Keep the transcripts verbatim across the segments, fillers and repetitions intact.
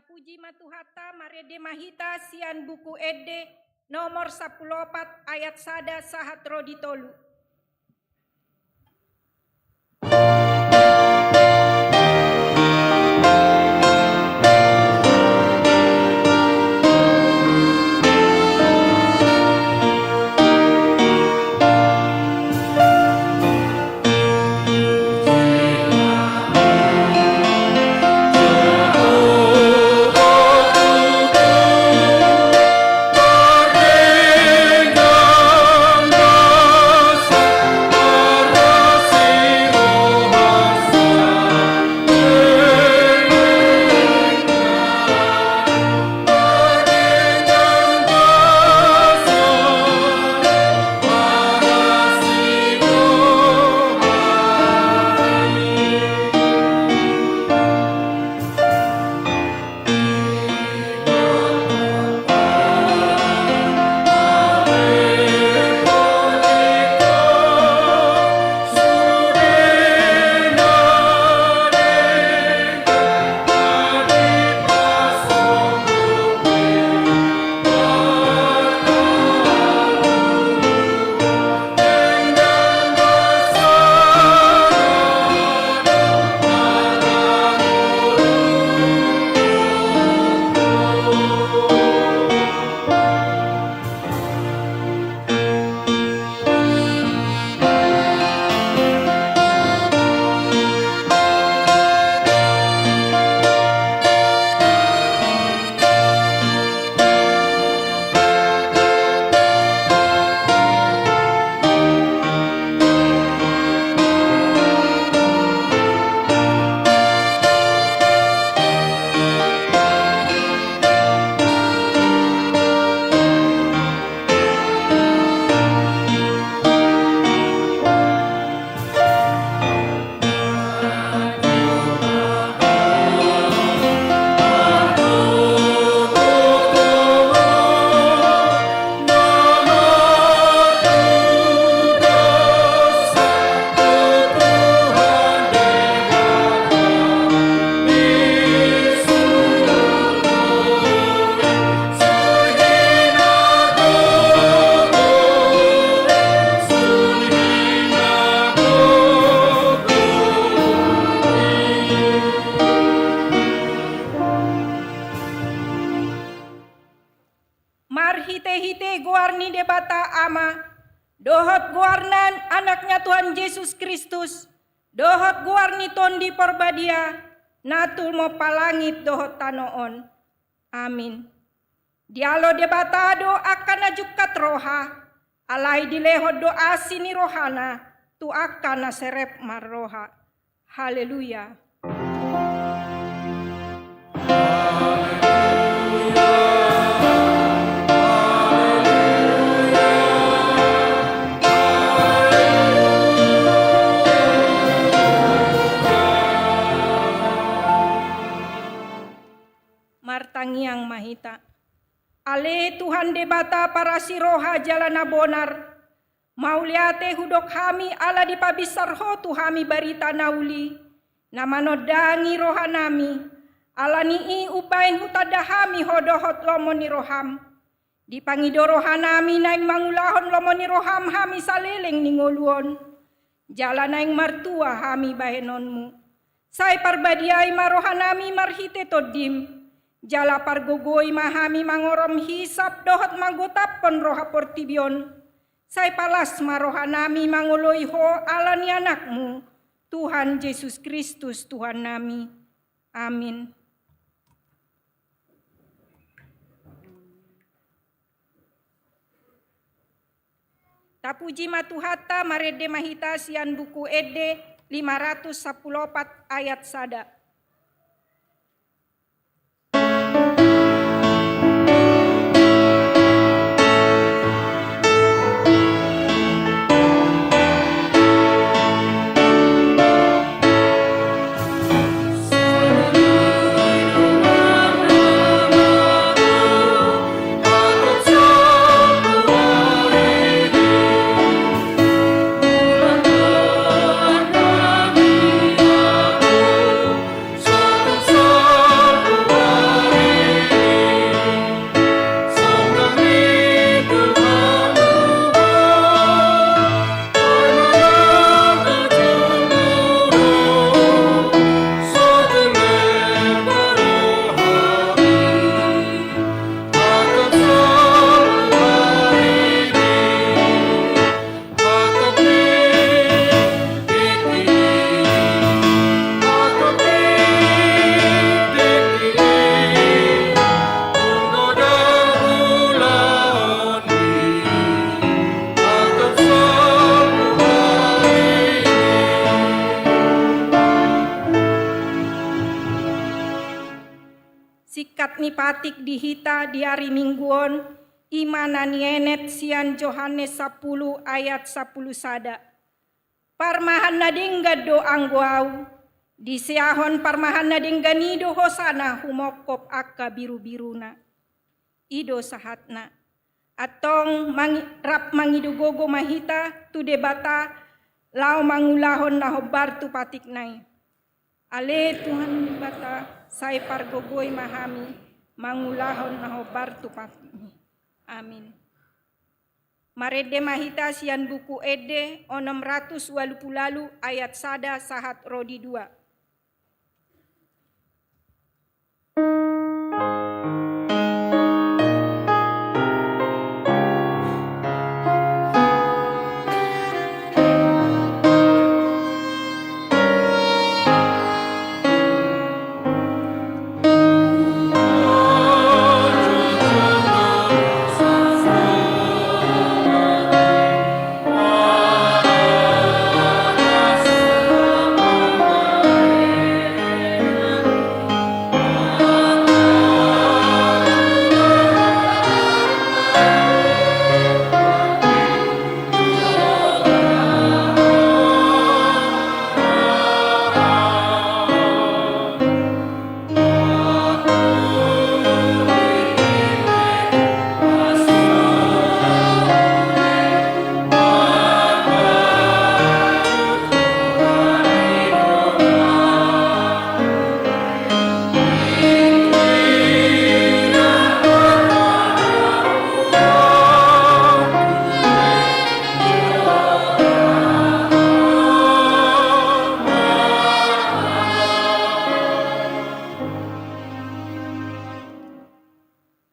Puji ma Tuhanta, marende ma hita sian Buku Ende nomor sampulu opat ayat sada sahat ro di tolu. Marhite-hite goar ni Debata Ama, dohot goar ni Anakna Tuhan Jesus Kristus, dohot goar ni Tondi Porbadia, na tumompa langit dohot tano on. Amin. Dialo Debata do angka na jungkat roha, alai dilehon do asi ni rohana tu angka na serep marroha. Haleluya. Martangiang ma hita. Ale Tuhan Debata parasi roha jala na bonar, mauliate hudok hami ala dipabinsar Ho tu hami barita na uli, na manondangi rohanami, ala ni i umbahen hutanda hami Ho dohot lomo ni roham. Dipangido rohanami naeng mangulahon lomo ni roham hami saleleng ni ngolu on, jala naeng martua hami bahenonmu. Sai parbadiai ma rohanami marhite Tondim, jala pargogoi ma hami mangorom hisap dohot manggotaphon roha portibi on. Sai palas ma rohanami mangoloi Ho ala ni Anakmu, Tuhan Jesus Kristus Tuhannami. Amin. Tapuji ma Tuhanta, marende ma hita sian Buku Ende lima ratus sampulu opat ayat sada. ni patik di hita di ari Minggu on, i ma na nienet sian Johannes sampulu ayat sampulu sada. Parmahan na denggan do anggo ahu, diseahon parmahan na denggan i do hosana humongkop angka birubiruna. I do sahatna. Antong mangi-, rap mangido gogo ma hita tu Debata, laho mangulahon na hombar tu patikna i. Ale Tuhan Debata, sai pargogoi ma hami, mangulahon na hombar tu patikmi. Amin. Marende ma hita sian Buku Ende onom ratus ualu pulu ualu ayat sada sahat ro di dua.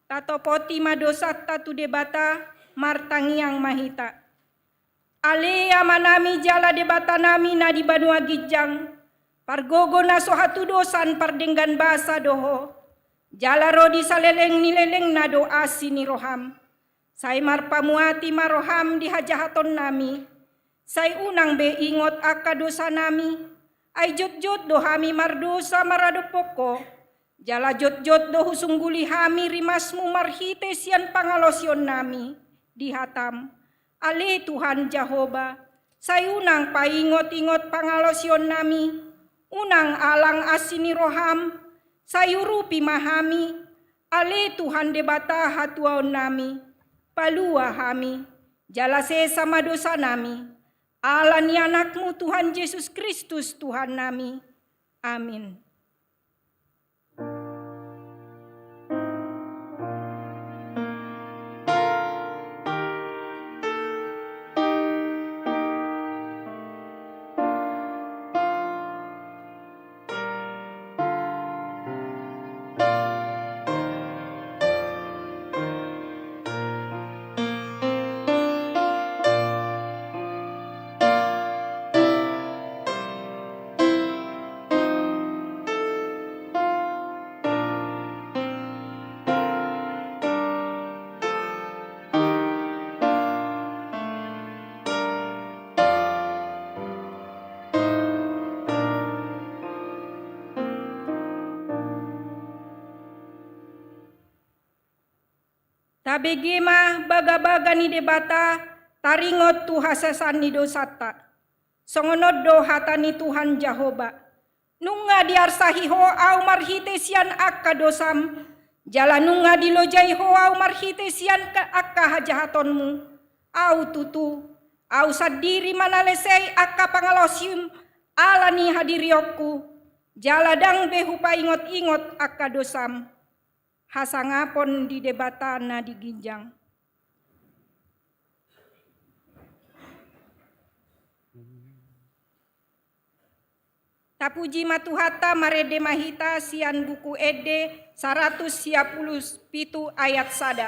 Tatopoti ma dosanta tu Debata, martangiang ma hita. Ale Amanami jala Debatanami na di banua ginjang, pargogo na so hatudosan pardenggan basa do Ho, jala ro di saleleng ni lelengna do asi ni roham. Sai marpamuati ma roham di hajahatonnami, sai unang be ingot angka dosanami, ai jotjot do hami mardosa maradophon Ho, jala jotjot do husungguli hami rimasmu marhite sian pangalaosionnami di hatam. Ale Tuhan Jahowa, sai unang paingotingot pangalaosionnami, unang alang asi ni roham, sai urupi ma hami, ale Tuhan Debata hatuaonnami, palua hami, jala sesa ma dosanami, ala ni Anakmu Tuhan Jesus Kristus Tuhannami. Amin. Tabege ma bagabaga ni Debata, taringot tu hasesaan ni dosanta. Songon on do hata ni Tuhan Jahowa: Nunga diarsahi Ho Ahu marhite sian angka dosam, jala nunga dilojai Ho Ahu marhite sian ka-, angka hajahatonmu. Ahu tutu, Ahu sandiri manalesei angka pangalaosim ala ni hadirionku, jala ndang be hupaingotingot angka dosam. Hasangapon di Debata na di ginjang. Tapuji ma Tuhanta, marende ma hita sian Buku Ende saratus sia pulu pitu ayat sada.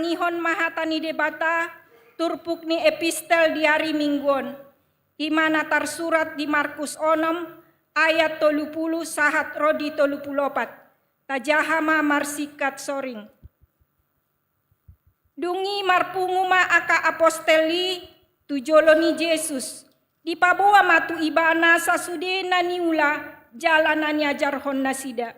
Ihon ma hata ni Debata, turpuk ni epistel di ari Minggu on. I ma na tarsurat di Markus onom, ayat tolu pulu sahat ro di tolu pulu opat. Tajaha ma marsingkat soring. Dung i marpungu ma angka apostel i tu jolo ni Jesus. Dipaboa ma tu ibana sasude na niula jala na niajarhon nasida.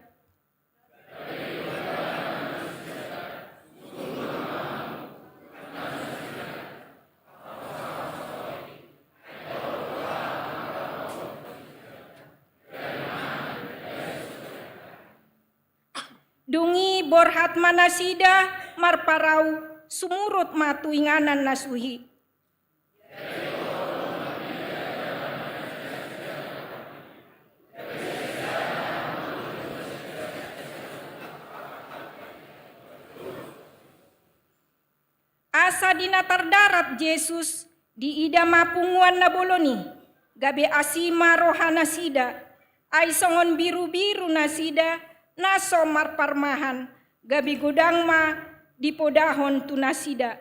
Dung i borhat ma nasida marparau, sumurut ma tu inganan na suhi. Asa di na tardarat Jesus, diida ma punguan na bolon i, gabe asi ma roha nasida, ai songon birubiru nasida na so marparmahan, gabe godang ma dipodahon tu nasida.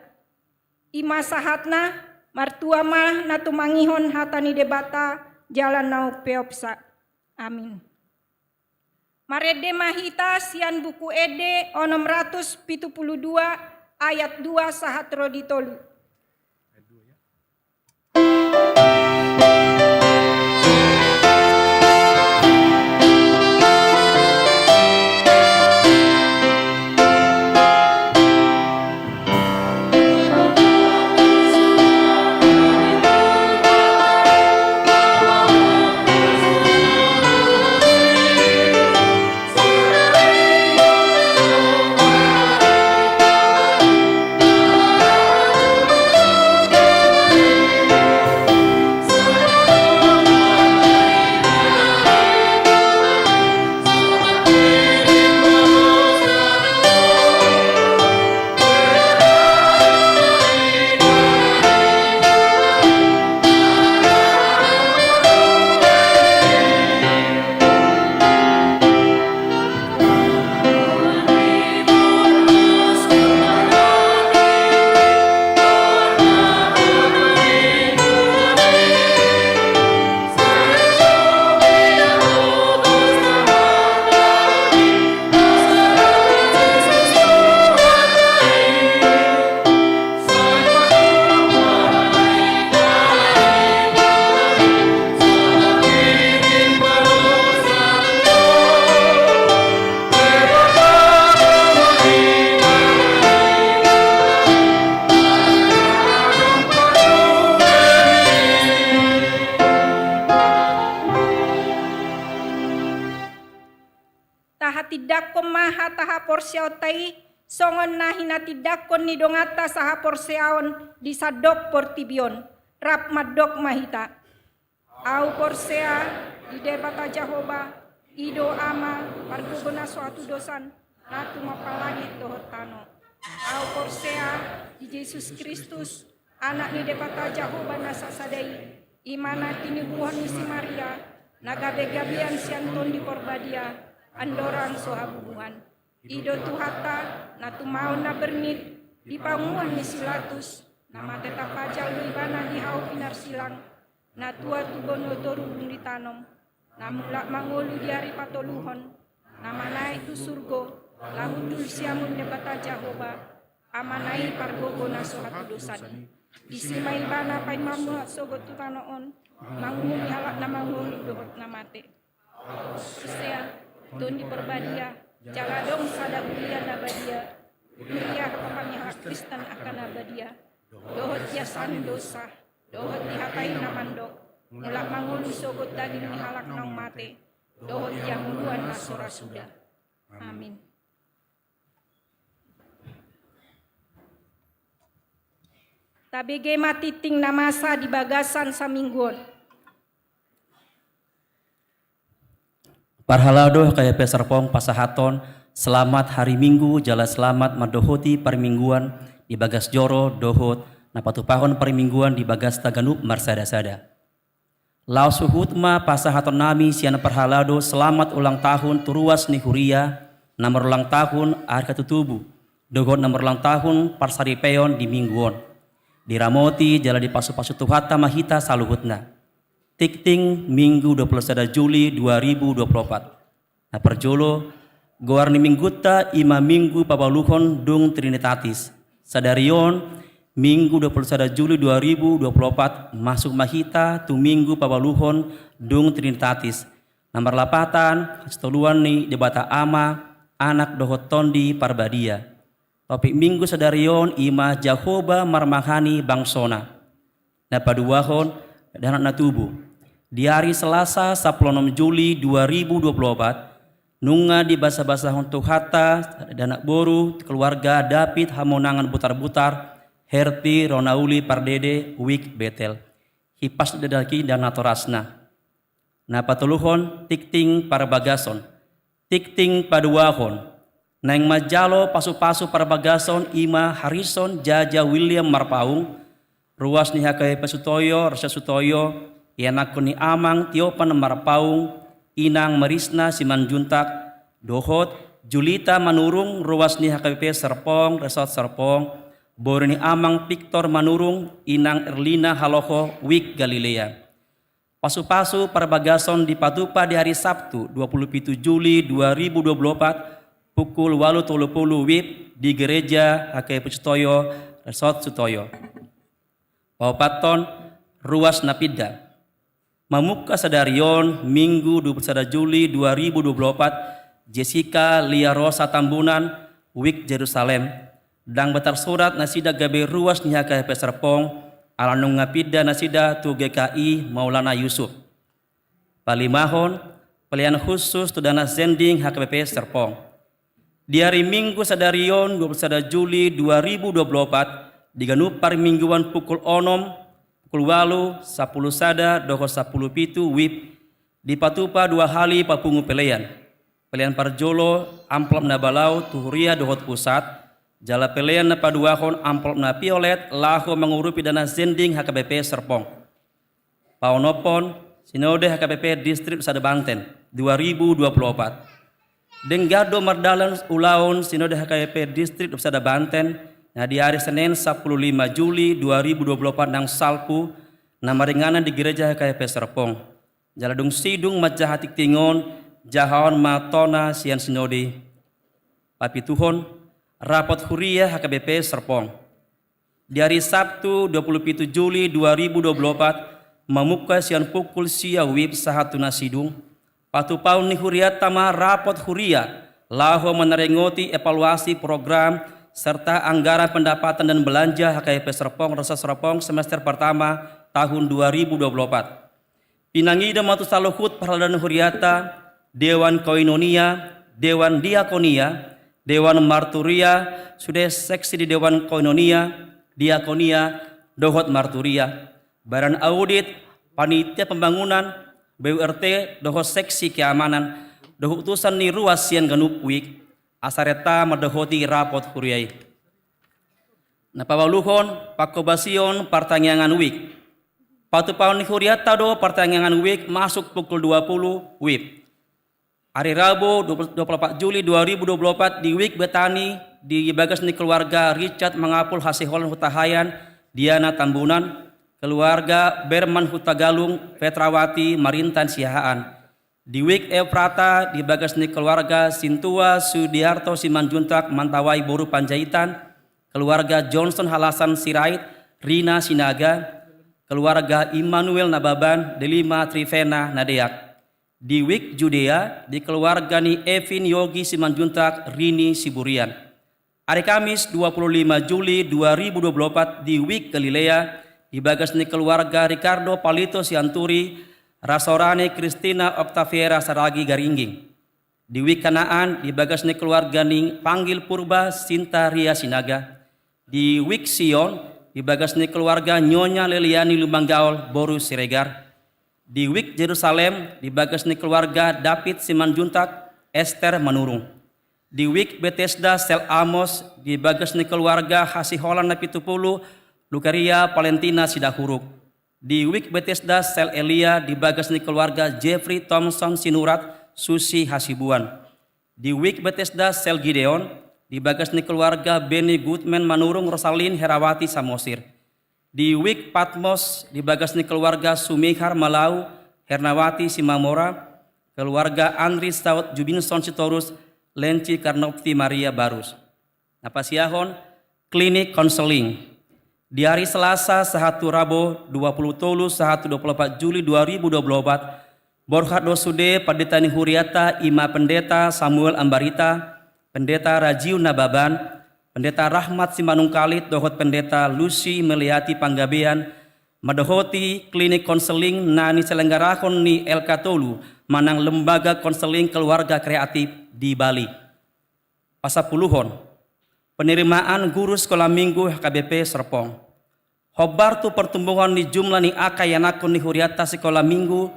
I ma sahatna. Martua ma na tumangihon hata ni Debata jala na umpeopsa. Amin. Marende ma hita sian Buku Ende onom ratus pitu pulu dua ayat dua sahat ro di tolu. Tahatindangkon ma hata haporseaonta i, songon na hinatindangkon ni donganta sahaporseaon di sandok portibi on, rap mandok ma hita. Ahu porsea di Debata Jahowa, i do Ama, pargogo na so hatudosan, na tumompa langit dohot tano. Ahu porsea di Jesus Kristus, Anak ni Debata Jahowa na sasada i, i ma na tinibuhon ni si Maria, na gabegabean sian Tondi Porbadia, andorang so habubuhan. I do Tuhanta, na tumaon na bernit, di panguhuman ni si Pilatus, na mate tapajal do ibana di hau pinarsilang, na tua tu banua toru dung ditanom, na mulak mangolu di ari patoluhon, na manaek tu surgo, laho hundul siamun Debata Jahowa, Amana i pargogo na so hatudosan i. Disi ma ibana paima mulak sogot tu tano on, manguhumi halak na mangolu dohot na mate. Ahu porsea Tondi Porbadia, jala adong sada huria na badia, huria hapahangiangan Kristen angka na badia, dohot di hasahatan dosa, dohot di hata i na mandok, mulak mangolu sogot daging ni halak naung mate, dohot di hangoluan na so ra suda. Amin. Tabege ma tingting na masa di bagasan saminggu on. Parhalado H K P S Serpong pasahathon selamat hari Minggu jala selamat mandohoti parmingguan di bagas joro dohot na patupahon parmingguan di bagasta ganup marsada-sada. Laos huhut ma pasahatonnami sian parhalado selamat ulang tahun tu ruas ni huria na marulang tahun ari hatutubu, dohot na marulang tahun parsaripeon di minggu on. Diramoti jala dipasupasu Tuhanta ma hita saluhutna. Tingting Minggu dua puluh sada Juli dua ribu dua puluh opat. Na parjolo, goar ni minggunta i ma Minggu Pabaluhon dung Trinitatis. Sadari on, Minggu dua puluh sada Juli dua ribu dua puluh opat, masuk ma hita tu Minggu Pabaluhon dung Trinitatis. Na marlapatan hasitoluan ni Debata Ama, Anak dohot Tondi Parbadia. Topik Minggu sadari on i ma Jahowa marmahani bangsoNa. Na paduahon, dakdanak na tubu. Di ari Selasa sampulu onom Juli dua ribu dua puluh opat, nunga dibasabasahon Tuhanta dakdanak boru keluarga David Hamonangan Butarbutar, Herti Ronauli Pardede, Wijk Betel. Hipas dakdanak i ndang natorasna. Na patoluhon, tingting parbagason. Tingting paduahon, naeng manjalo pasupasu parbagason i ma Harison Jaja William Marpaung, ruas ni H K B P Sutoyo, Resort Sutoyo, ianakhon ni Amang Tiopan Marpaung, Inang Marisna Simanjuntak, dohot Julita Manurung, ruas ni H K B P Serpong, Resort Serpong, boru ni Amang Victor Manurung, Inang Erlina Haloho, Wijk Galilea. Pasupasu parbagason dipatupa di ari Sabtu, dua puluh pitu Juli dua ribu dua puluh opat, pukul ualu tolu pulu wib di Gereja H K B P Sutoyo, Resort Sutoyo. Paopathon, ruas na pinda. Mamungka sadari on, Minggu dua puluh sada Juli dua ribu dua puluh opat, Jessica Lia Rosa Tambunan, Wijk Jerusalem. Ndang be tarsurat nasida gabe ruas ni H K B P Serpong, ala nunga pinda nasida tu G K I Maulana Yusuf. Palimahon, pelean khusus tu dakdanak zending H K B P Serpong. Di ari Minggu sadari on, dua puluh sada Juli dua ribu dua puluh opat, di ganup parmingguan pukul onom, pukul ualu, sampulu sada dohot sampulu pitu wib, dipatupa dua hali papungu pelean. Pelean parjolo, amplop na balau tu huria dohot pusat, jala pelean na paduahon, amplop na violet laho mangurupi dakdanak zending H K B P Serpong. Paonomhon, Sinode H K B P Distrik Sada Banten dua ribu dua puluh opat. Denggan do mardalan ulaon Sinode H K B P Distrik Sada Banten, na di ari Senen sampulu lima Juli dua ribu dua puluh opat nang salpu, na maringanan di Gereja H K B P Serpong. Jala dung sidung manjaha tingting on, jahaon ma tona sian Sinode. Papituhon, rapot huria H K B P Serpong. Di ari Sabtu, dua puluh pitu Juli dua ribu dua puluh opat, mamungka sian pukul sia wib sahat tu na sidung, patupaon ni hurianta ma rapot huria, laho manaringoti evaluasi program serta anggaran pendapatan dan belanja H K B P Serpong, Resort Serpong semester pertama tahun dua ribu dua puluh opat. Pinangido ma tu saluhut parhalado ni hurianta, Dewan Koinonia, Dewan Diakonia, Dewan Marturia, sude seksi di Dewan Koinonia, Diakonia, dohot Marturia, Badan Audit, Panitia Pembangunan, B U R T, dohot seksi keamanan, dohot utusan ni ruas sian ganup wijk, asa renta mandohoti rapot huria i. Na pabaluhon, panghobasion partangiangan wijk. Patupaon ni hurianta do partangiangan wijk masuk pukul dua puluh wib. Ari Rabu, dua puluh, dua puluh opat Juli dua ribu dua puluh opat, di Wijk Betani, di bagas ni keluarga Richard Mangapul Hasiholan Hutahaean, Diana Tambunan, keluarga Berman Hutagalung, Petrawati, Marintan Siahaan. Di Wijk Efrata, di bagas ni keluarga Sintua Sudiarto Simanjuntak, Mantawai Boru Panjaitan, keluarga Johnson Halasan Sirait, Rina Sinaga, keluarga Immanuel Nababan, Delima Trivena Nadeak. Di Wijk Judea, di keluarga ni Evin Yogi Simanjuntak, Rini Siburian. Ari Kamis, dua puluh lima Juli dua ribu dua puluh opat, di Wijk Galilea, di bagas ni keluarga Ricardo Palito Sianturi, Rasorane Kristina Octaviera Saragi Garingging. Di Wijk Kanaan, di bagas ni keluarga ni Panggil Purba Sinta Ria Sinaga. Di Wijk Sion, di bagas ni keluarga Nyonya Leliani Lumanggaol Boru Siregar. Di Wijk Jerusalem, di bagas ni keluarga David Simanjuntak, Ester Manurung. Di Wijk Betesda Sel Amos, di bagas ni keluarga Hasiholan Napitupulu, Lukaria Valentina Sidahuruk. Di Wijk Betesda Sel Elia, di bagas ni keluarga Jeffrey Thompson Sinurat, Susi Hasibuan. Di Wijk Betesda Sel Gideon, di bagas ni keluarga Benny Goodman Manurung, Rosalin Herawati Samosir. Di Wik Patmos, di bagas ni keluarga Sumihar Malau, Hernawati Simamora, keluarga Andri Saud Jubinson Sitorus, Lenci Karnopti Maria Barus. Na pasiahon, klinik konseling. Di ari Selasa sahat tu Rabo, dua pulu tolu sahat tu dua pulu opat Juli dua ribu dua pulu opat, borhat do sude pandita ni huriata, i ma Pendeta Samuel Ambarita, Pendeta Rajiu Nababan, Pendeta Rahmat Simanungkalit dohot Pendeta Lucy Meliati Panggabean, mandohoti klinik konseling na niselenggarahon ni L K tolu manang Lembaga Konseling Keluarga Kreatif di Bali. Pasapuluhon, penerimaan guru sekolah minggu H K B P Serpong. Hombar tu pertumbuhan ni jumlah ni angka ianakhon ni huriata sekolah minggu,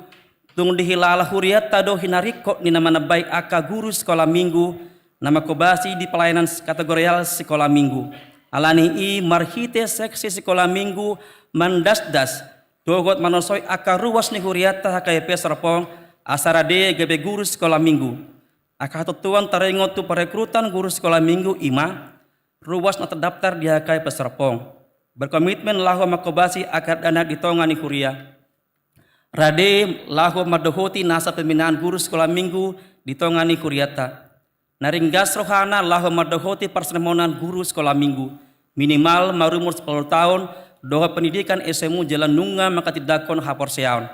tung dihilala huriata do hinaringkot ni na manambai angka guru sekolah minggu na mangkobasi di pelayanan kategorial sekolah minggu. Alani i marhite seksi sekolah minggu mandasdas dohot manosoi angka ruas ni huriata H K B P Serpong asa rade gabe guru sekolah minggu. Angka hatontuan taringot tu perekrutan guru sekolah minggu i ma, ruas na terdaftar di H K B P Serpong, berkomitmen laho mangkobasi angka dakdanak di tonga ni huria, rade laho mandohoti nasa pembinaan guru sekolah minggu di tonga ni huriata, na ringgas rohana laho mandohoti parsimonaan guru sekolah minggu, minimal marumur sampulu taon, dohot pendidikan S M U jala nunga manghatindanghon haporseaon.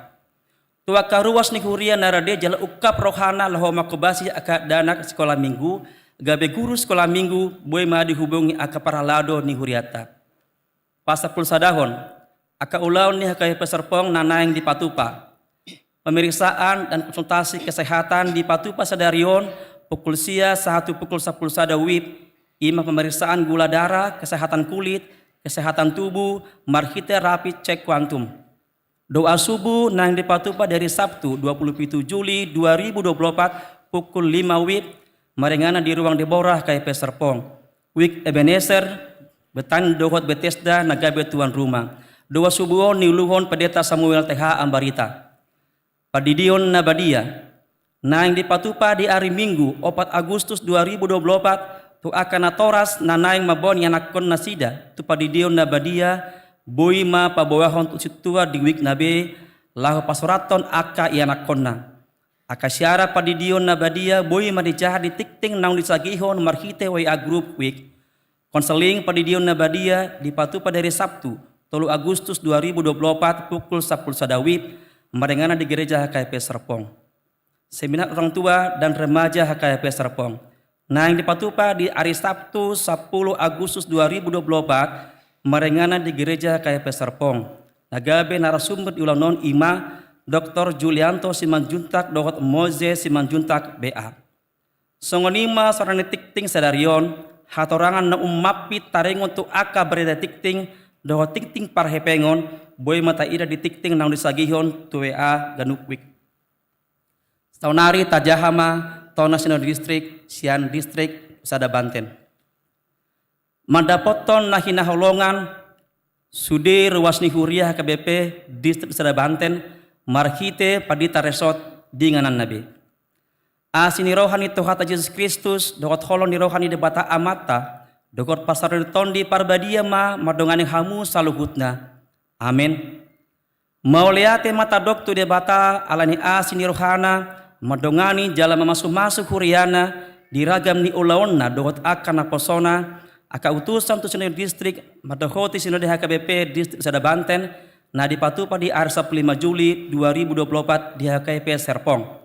Tu angka ruas ni huria na rade jala ungkap rohana laho mangkobasi angka dakdanak sekolah minggu, gabe guru sekolah minggu, boi ma dihubungi angka parhalado ni huriata. Pasapulusadahon, angka ulaon ni H K B P Serpong na naeng dipatupa. Pemeriksaan dan konsultasi kesehatan dipatupa sadari on pukul sia sahat tu pukul sampulu sada wib, i ma pemeriksaan gula darah, kesehatan kulit, kesehatan tubuh, marhite rapid check kuantum. Doa subuh naeng dipatupa di ari Sabtu dua pulu pitu Juli dua ribu dua pulu opat pukul lima wib, maringanan di ruang Deborah H K B P Serpong. Wik Ebenezer, Betani dohot Betesda na gabe tuan rumah. Doa subuh on niuluhon Pendeta Samuel T H Ambarita. Pandidion na badia naeng dipatupa di ari Minggu opat Agustus dua ribu dua pulu opat tu angka natoras na naeng mamboan ianakhon nasida tu pandidion na badia, boi ma paboahon tu sintua di wik na be laho pasurathon angka ianakhonna. Angka siaran pandidion na badia boi ma dijaha di tingting naung disagihon marhite W A grup wik. Konseling pandidion na badia dipatupa di ari Sabtu tolu Agustus dua ribu dua pulu opat pukul sampulu sada wib, maringanan di gereja H K B P Serpong. Seminar orang tua dan remaja H K B P Serpong naeng dipatupa di ari Sabtu sampulu Agustus dua ribu dua pulu opat, maringanan di gereja H K B P Serpong. Na gabe narasumber di ulaon on i ma Doktor Julianto Simanjuntak dohot Moze Simanjuntak B A. Songon i ma saluhutna ni tingting sadari on, hatorangan na ummampit taringot tu angka berita tingting dohot tingting parhepengon, boi ma taida di tingting naung disagihon tu W A ganup wik. Saonari tajaha ma tona sinode distrik sian distrik Sada Banten. Mandapothon na hinaholongan sude ruas ni huria H K B P distrik Sada Banten marhite pandita resort di inganan na be. Asi ni roha ni Tuhanta Jesus Kristus dohot holong ni roha ni Debata Amanta dohot parsaulian ni Tondi Parbadia ma mandongani hamu saluhutna. Amen. Mauliate ma tadok tu Debata ala ni asi ni rohana mandongani jala mamasumasu huriana di ragam ni ulaonna dohot angka naposona, angka utusan tu sinode distrik mandohoti sinode H K B P distrik Sada Banten na dipatupa di ari Sabtu lima Juli dua ribu dua puluh opat di H K B P Serpong.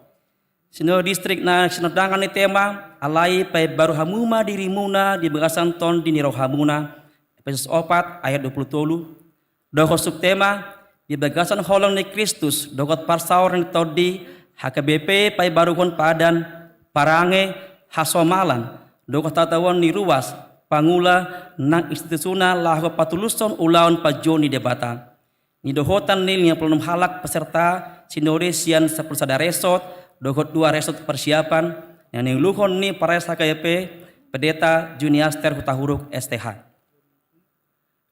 Sinode distrik na sinondangan ni tema, alai paimbaru hamu ma dirimuna di bagasan tondi ni rohamuna, Epesus opat ayat dua puluh tolu. Dohot subtema, di bagasan holong ni Kristus dohot parsaoran ni Tondi, H K B P paimbaruhon padan, parange, hasomalan dohot hatauon ni ruas, pangula nang institusina laho patulushon ulaon panjou ni Debata. Nidohotan ni lima puluh enam halak peserta sinode sian sampulu sada resort dohot dua resort persiapan na niuluhon ni Praeses H K B P Pendeta Juniaster Hutahuruk S T H.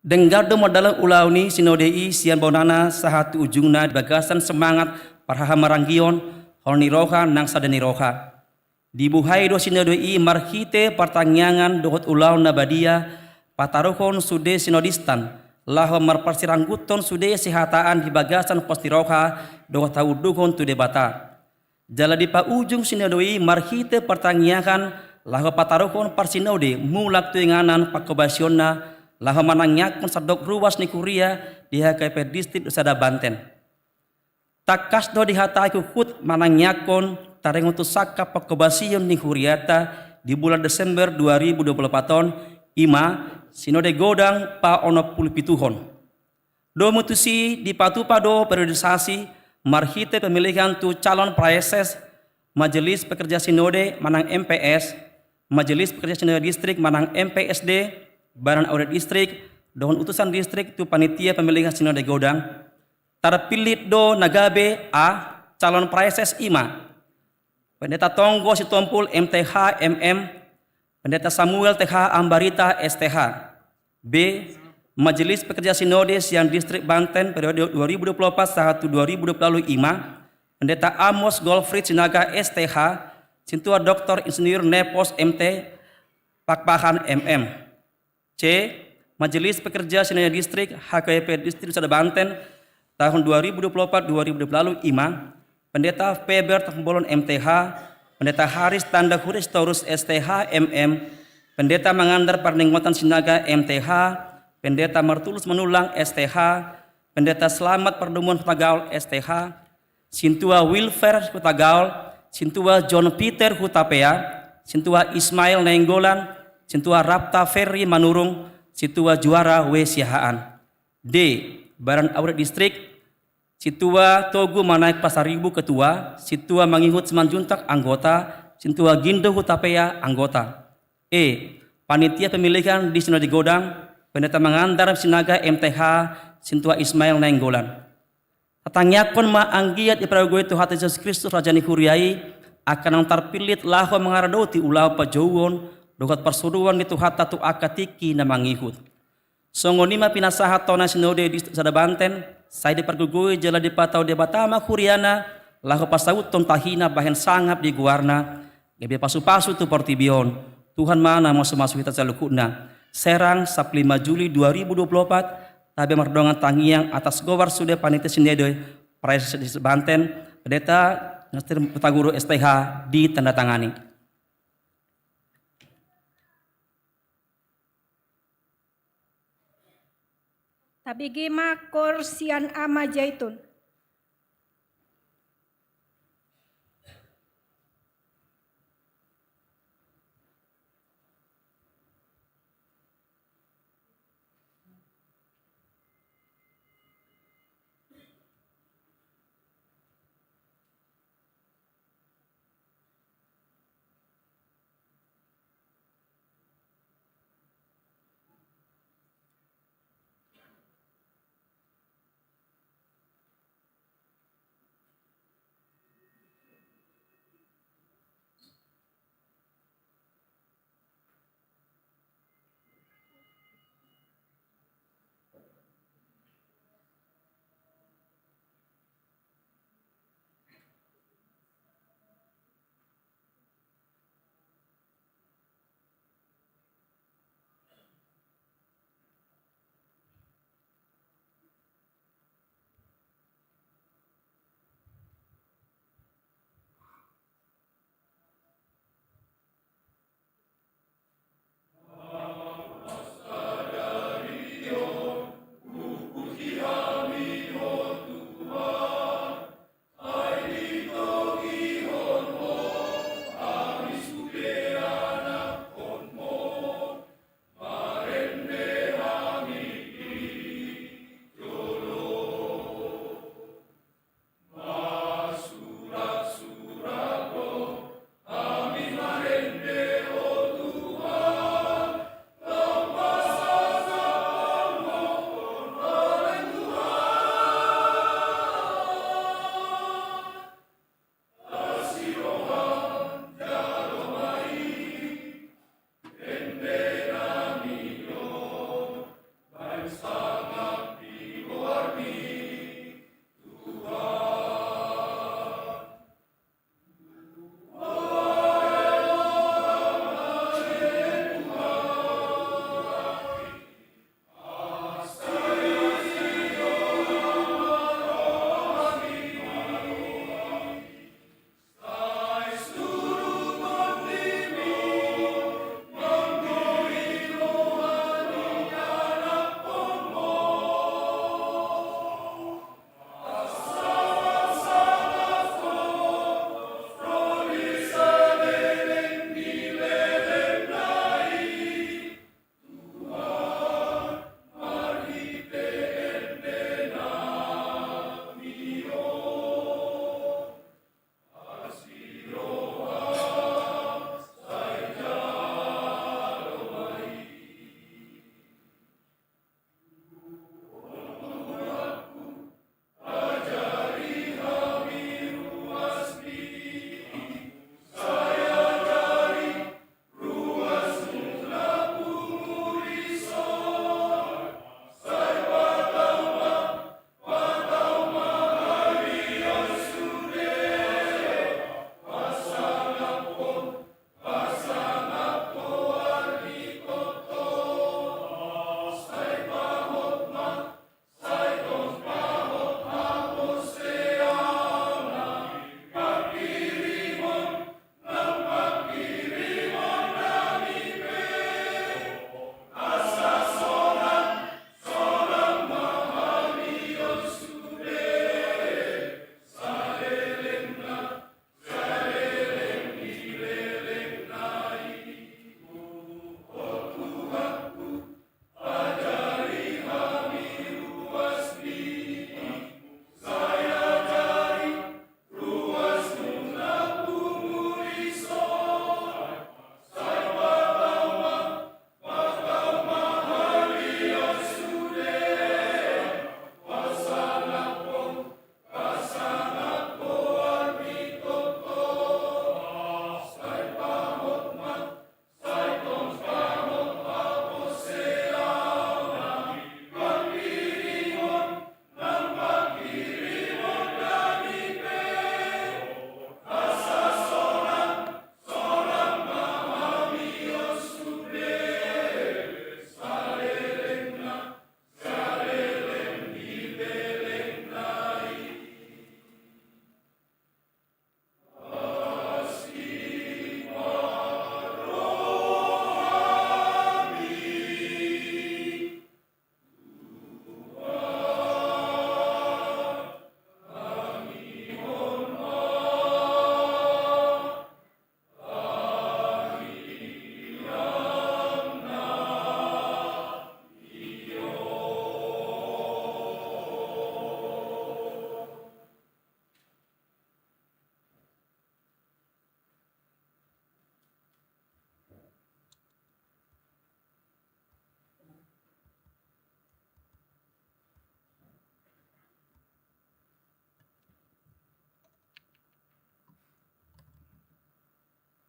Denggan do mardalan ulaon ni sinode i sian bonana sahat tu ujungna di bagasan semangat parhahamaranggion, holong ni roha nang sada ni roha. Dibuhai do sinode i marhite partangiangan dohot ulaon na badia pataruhon sude sinodistan, laho marparsirangguthon sude sihataan di bagasan pos ni roha dohot haunduhon tu Debata. Jala dipaujung sinode i marhite partangiangan laho pataruhon parsinode mulak tu inganan pangkobasionna, laho manangiangkon sandok ruas ni huria di H K P Distrik Sada Banten. Tangkas do dihatai huhut manangiangkon taringot tu sangkap pangkobasion ni huriata di bulan Desember dua ribu dua puluh empat on, i ma sinode godang paonom pulu pituhon. Domu tusi dipatupa do periodisasi marhite pemilihan tu calon praeses, Majelis Pekerja Sinode manang M P S, Majelis Pekerja Sinode Distrik manang M P S D, Badan Audit Distrik, dohot utusan distrik tu panitia pemilihan sinode godang. Tarpillit do na gabe: a, calon praeses, i ma Pendeta Tonggo Sitompul, M T H, M M, Pendeta Samuel T H Ambarita, S T H. B, Majelis Pekerja Sinode sian Distrik Banten periode dua ribu dua puluh empat sahat tu dua ribu dua puluh ualu, i ma Pendeta Amos Golfried Sinaga, S T H, Sintua Doktor Insinyur Nepos, M T, Pakpahan, M M. C, Majelis Pekerja Sinode Distrik, H K P Distrik Sada Banten, tahun dua ribu dua puluh empat dua ribu dua puluh ualu, i ma Pendeta Faber Tambolon, M T H, Pendeta Haris Tanda Huristorus, S T H, M M, Pendeta Mangandar Parningotan Sinaga, M T H, Pendeta Martulus Manullang, S T H, Pendeta Selamat Pardomuan Hutagaol, S T H, Sintua Wilfer Hutagaol, Sintua John Peter Hutapea, Sintua Ismail Nainggolan, Sintua Rapta Ferry Manurung, Sintua Juara W Siahaan. D, Badan Audit Distrik, Sintua Togu Manaek Pasaribu, Ketua, Sintua Mangihut Simanjuntak, anggota, Sintua Gindo Hutapea, anggota. E, Panitia Pemilihan di Sinode Godang, Pendeta Mangandar Sinaga, M T H, Sintua Ismail Nainggolan. Tatangiangkon ma anggiat dipargogoi Tuhanta Jesus Kristus, Raja ni huria i, angka naung tarpillit laho mangaradoti ulaon pajouon dohot parsuruon ni Tuhanta tu angka tingki na mangihut. Songon i ma pinasahat tona sinode di Sada Banten, sai dipargogoi jala dipatau Debata ma huriana, laho pasauthon tahina bahen sangap di goarna, gabe pasupasu tu portibi on. Tuhan ma na mamasu-masu hita saluhutna. Serang, Sabtu lima Juli dua ribu dua puluh empat, tabe mardongan tangiang atas goar sude panitia sinode, praeses Sada Banten, Pendeta Nasir Hutaguru, S T H, ditandatangani. Tabege ma koor sian Ama Jaitun.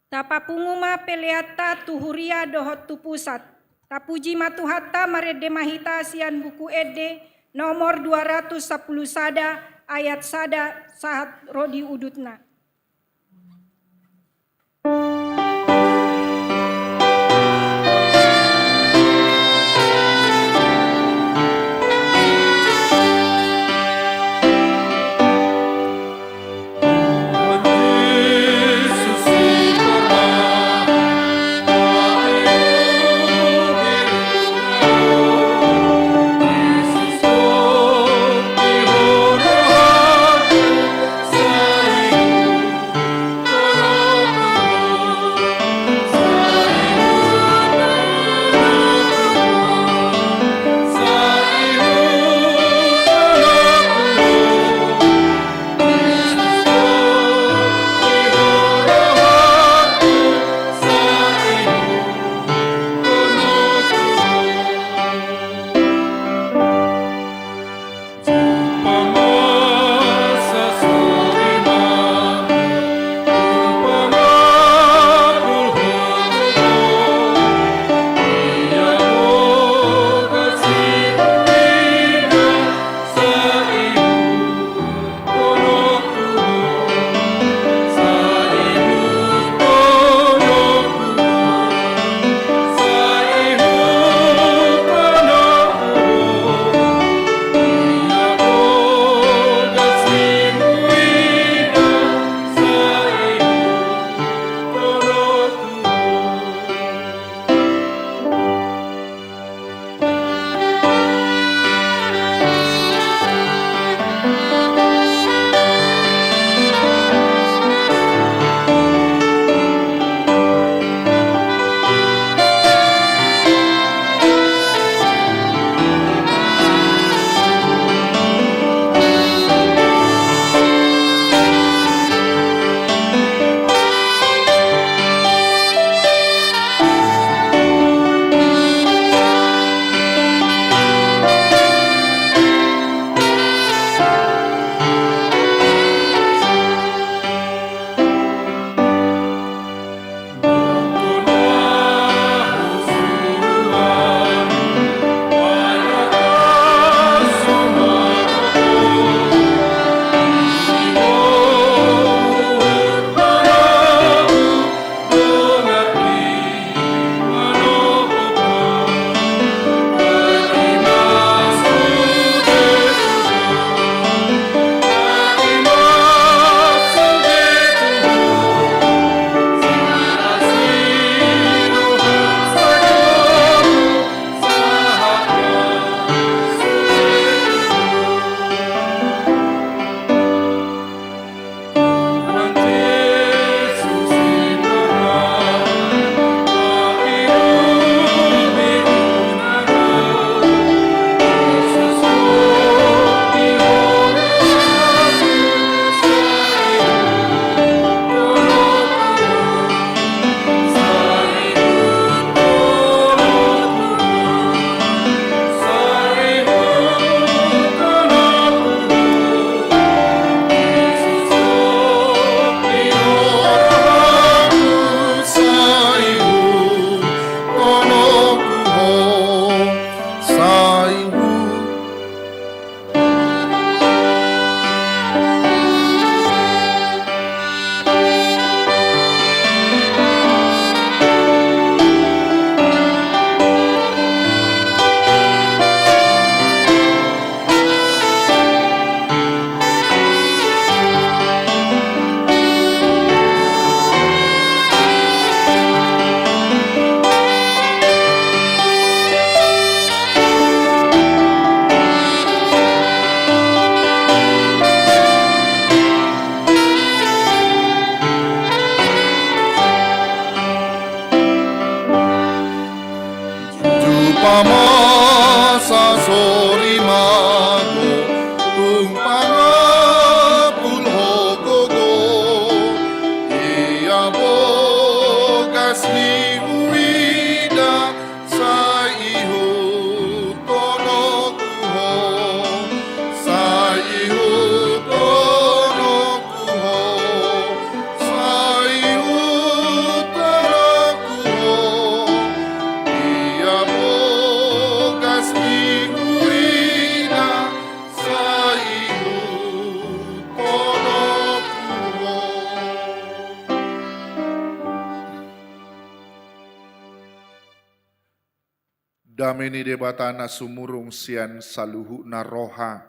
Tapapungu ma peleanta tu huria dohot tu pusat. Tapuji ma Tuhanta, marende ma hita sian Buku Ende nomor dua ratus sampulu sada, ayat sada sahat ro di udutna. Dame ni Debata na sumurung sian saluhutna roha,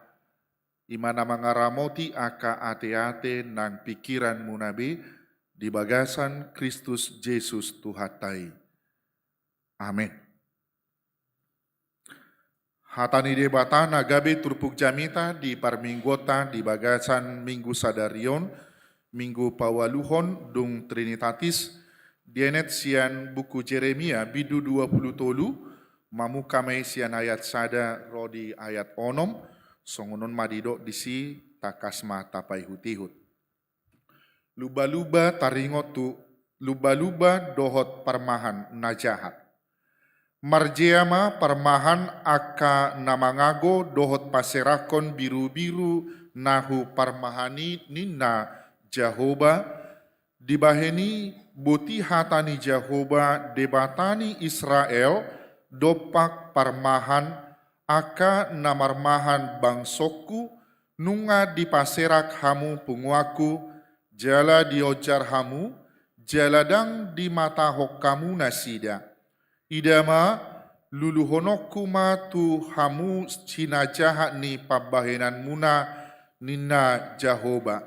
i ma na mangaramoti angka ateate nang pingkiranmuna be di bagasan Kristus Jesus Tuhanta i. Amen. Hata ni Debata na gabe turpuk jamita di parmingguonta di bagasan minggu sadari on, minggu paualuhon dung Trinitatis, dienet sian buku Jeremia bindu dua pulu tolu, mamungka ma i sian ayat sada ro di ayat onom, songon on ma didok disi, tangkas ma tapaihut-ihut. Lumba-lumba taringot tu, lumba-lumba dohot parmahan na jahat. Marjea ma parmahan angka na mangago dohot paserakhon birubiru na huparmahan i, ninna Jahowa, dibahen i boti hata ni Jahowa Debata ni Israel dompak parmahan angka na marmahan bangsongku, nunga dipaserak hamu punguanku, jala dionjar hamu, jala ndang dimatahon hamu nasida. Ida ma, luluhononku ma tu hamu sinajahat ni pambahenanmuna, ninna Jahowa.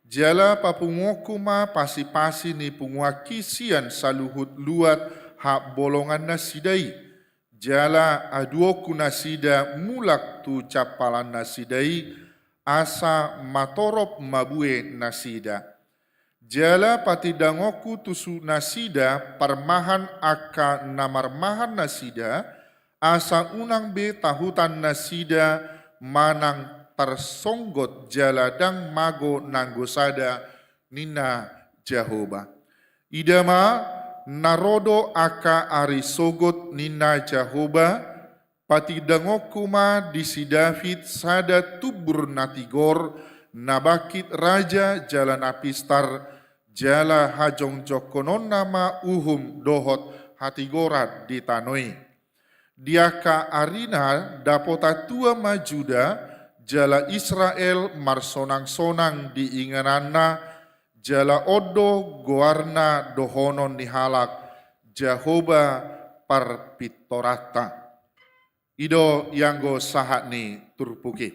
Jala papunguonku ma pasi-pasi ni punguanki sian saluhut luat habolongan nasida i. Jala aduonku nasida mulak tu jampalan nasida i, asa matorop mabue nasida. Jala patindangonku tusu nasida parmahan angka na marmahan nasida, asa unang be tahutan nasida manang tarsonggot jala ndang mago nanggo sada, ninna Jahowa. Ida ma, na ro do angka ari sogot, ninna Jahowa, patindangonku ma di si David sada tumbur na tigor, na bangkit raja jala na pistar, jala hajongjongkononna ma uhum dohot hatigoran di tano i. Di angka arina dapotan tua ma Juda, jala Israel marsonang-sonang di ingananna, jala on do goarna dohonon ni halak, Jahowa parpintoranta. I do ianggo sahat ni turpuk i.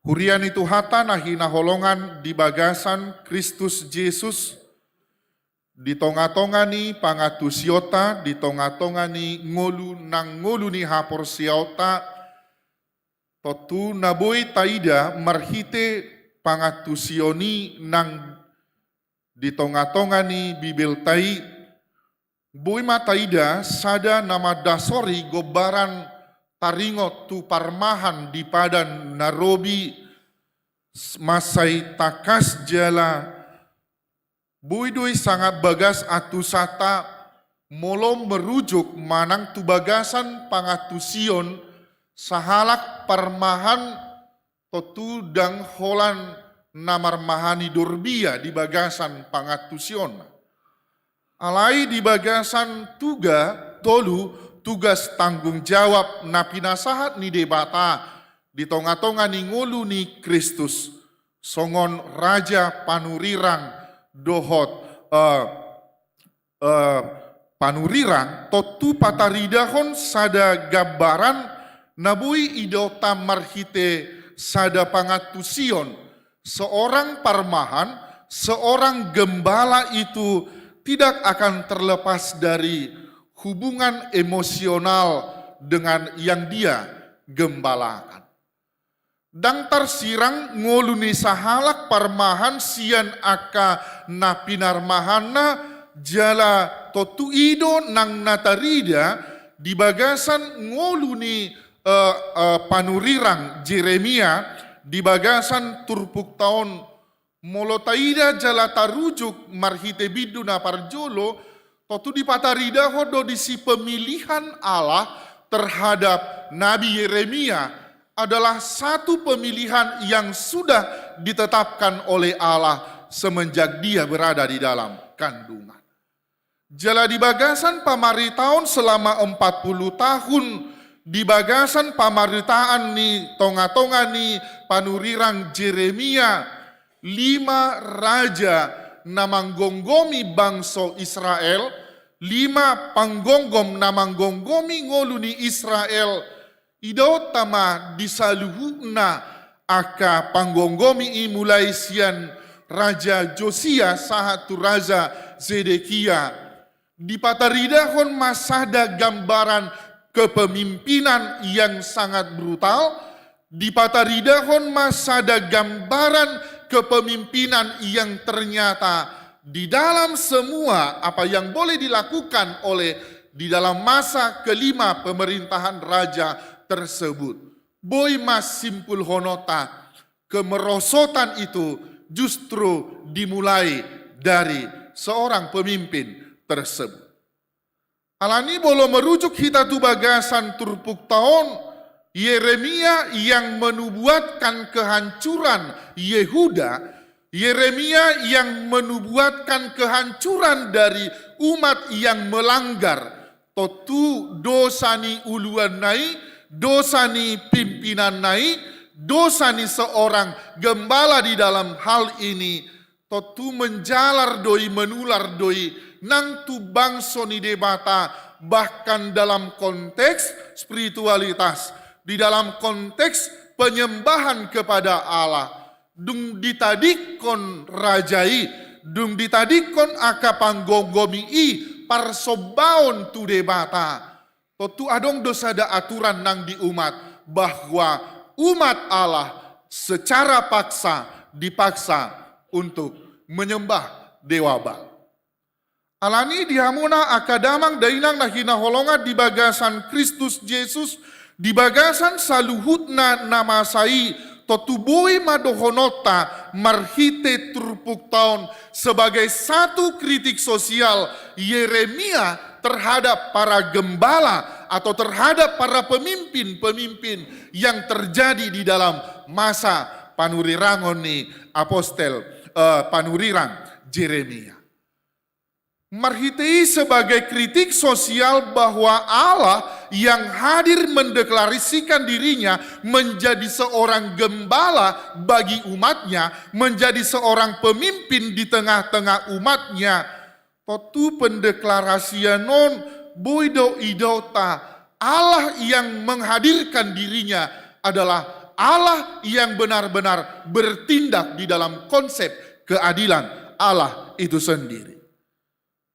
Huria ni Tuhanta na hinaholongan di bagasan Kristus Jesus, di tonga-tonga ni pangantusionta, di tonga-tonga ni ngolu nang ngolu ni haporseaonta, tontu na boi taida marhite pangantusion i nang di tonga-tonga ni Bibelta i, boi ma taida sada na mandasori gombaran taringot tu parmahan di Padan na Robi, s-, mansai tangkas jala boi do i sanga bagas antusanta, molo merujuk manang tu bagasan pangantusion, sahalak parmahan tontu ndang holan na marmahan i dorbia di bagasan pangantusion. Alai di bagasan tuga tolu, tugas tanggung jawab na pinasahat ni Debata di tonga-tonga ni ngolu ni Kristus, songon raja panurirang dohot, eh, eh, panurirang, tontu pataridahon sada gambaran na boi idaonta marhite sada pangantusion, seorang parmahan, seorang gembala itu tidak akan terlepas dari hubungan emosional dengan yang dia gembalakan. Ndang tarsirang ngolu ni sahalak parmahan sian angka na pinarmahanna, jala tontu i do nang na tarida di bagasan ngolu ni, eh, eh, panurirang Jeremia di bagasan turpukta on. Molo taida jala tarujuk marhite bindu na parjolo, tontu dipataridahon do disi pemilihan Allah terhadap Nabi Yeremia adalah satu pemilihan yang sudah ditetapkan oleh Allah semenjak dia berada di dalam kandungan. Jala di bagasan pamaritaon selama empat puluh tahun, di bagasan pamaritaan ni tonga-tonga ni panurirang Jeremia, lima raja na manggomgomi bangso Israel, lima panggomgom na manggomgomi ngolu ni Israel, idaonta ma di saluhutna angka panggomgomi i mulai sian Raja Josia sahat tu Raja Zedekia. Dipataridahon ma sada gambaran kepemimpinan yang sangat brutal, dipataridahon ma sada gambaran kepemimpinan yang ternyata di dalam semua apa yang boleh dilakukan oleh di dalam masa kelima pemerintahan raja tersebut. Boi ma simpulhononta, kemerosotan itu justru dimulai dari seorang pemimpin tersebut. Alani molo merujuk hita tu bagasan turpukta on, Yeremia yang menubuatkan kehancuran Yehuda, Yeremia yang menubuatkan kehancuran dari umat yang melanggar. Tontu dosa ni uluanna i, dosa ni pimpinanna i, dosa ni seorang gembala di dalam hal ini, tontu menjalar do i, menular do i nang tu bangso ni Debata, bahkan dalam konteks spiritualitas, di dalam konteks penyembahan kepada Allah. Dung ditadingkon raja i, dung ditadingkon angka panggomgomi i parsombaon tu Debata, tontu adong do sada aturan nang di umat, bahwa umat Allah secara paksa dipaksa untuk menyembah dewa Baal. Alani di hamuna angka damang dainang na hinaholongan di bagasan Kristus Jesus, di bagasan saluhutna na masa i, tontu boi ma dohononta marhite turpukta on sebagai satu kritik sosial Yeremia terhadap para gembala atau terhadap para pemimpin-pemimpin yang terjadi di dalam masa panurirangon ni apostel, eh, panurirang Yeremia. Marhite i sebagai kritik sosial bahwa Allah yang hadir mendeklarasikan dirinya menjadi seorang gembala bagi umatnya, menjadi seorang pemimpin di tengah-tengah umatnya. Tontu pendeklarasian on boi do idaonta, Allah yang menghadirkan dirinya adalah Allah yang benar-benar bertindak di dalam konsep keadilan Allah itu sendiri.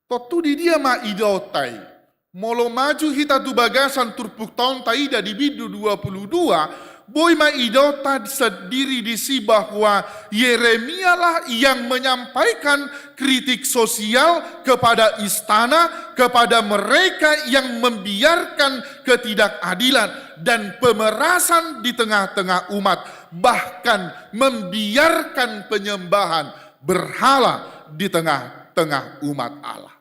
Tontu di dia ma idaonta i? Molo maju hita tu bagasan turpukta on taida di bindu dua puluh dua, boi ma idaonta sendiri disi bahwa Yeremialah yang menyampaikan kritik sosial kepada istana, kepada mereka yang membiarkan ketidakadilan dan pemerasan di tengah-tengah umat, bahkan membiarkan penyembahan berhala di tengah-tengah umat Allah.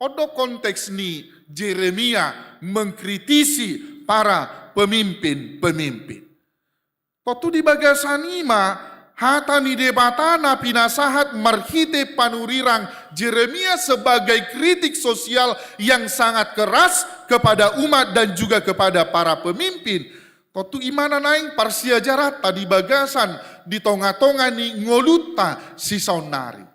On do konteks ni Yeremia mengkritisi para pemimpin-pemimpin. Tontu di bagasan i ma hata ni Debata na pinasahat marhite panurirang Yeremia sebagai kritik sosial yang sangat keras kepada umat dan juga kepada para pemimpin. Tontu i ma na naeng parsiajaranta di bagasan di tonga-tonga ni ngolunta sisaonnari.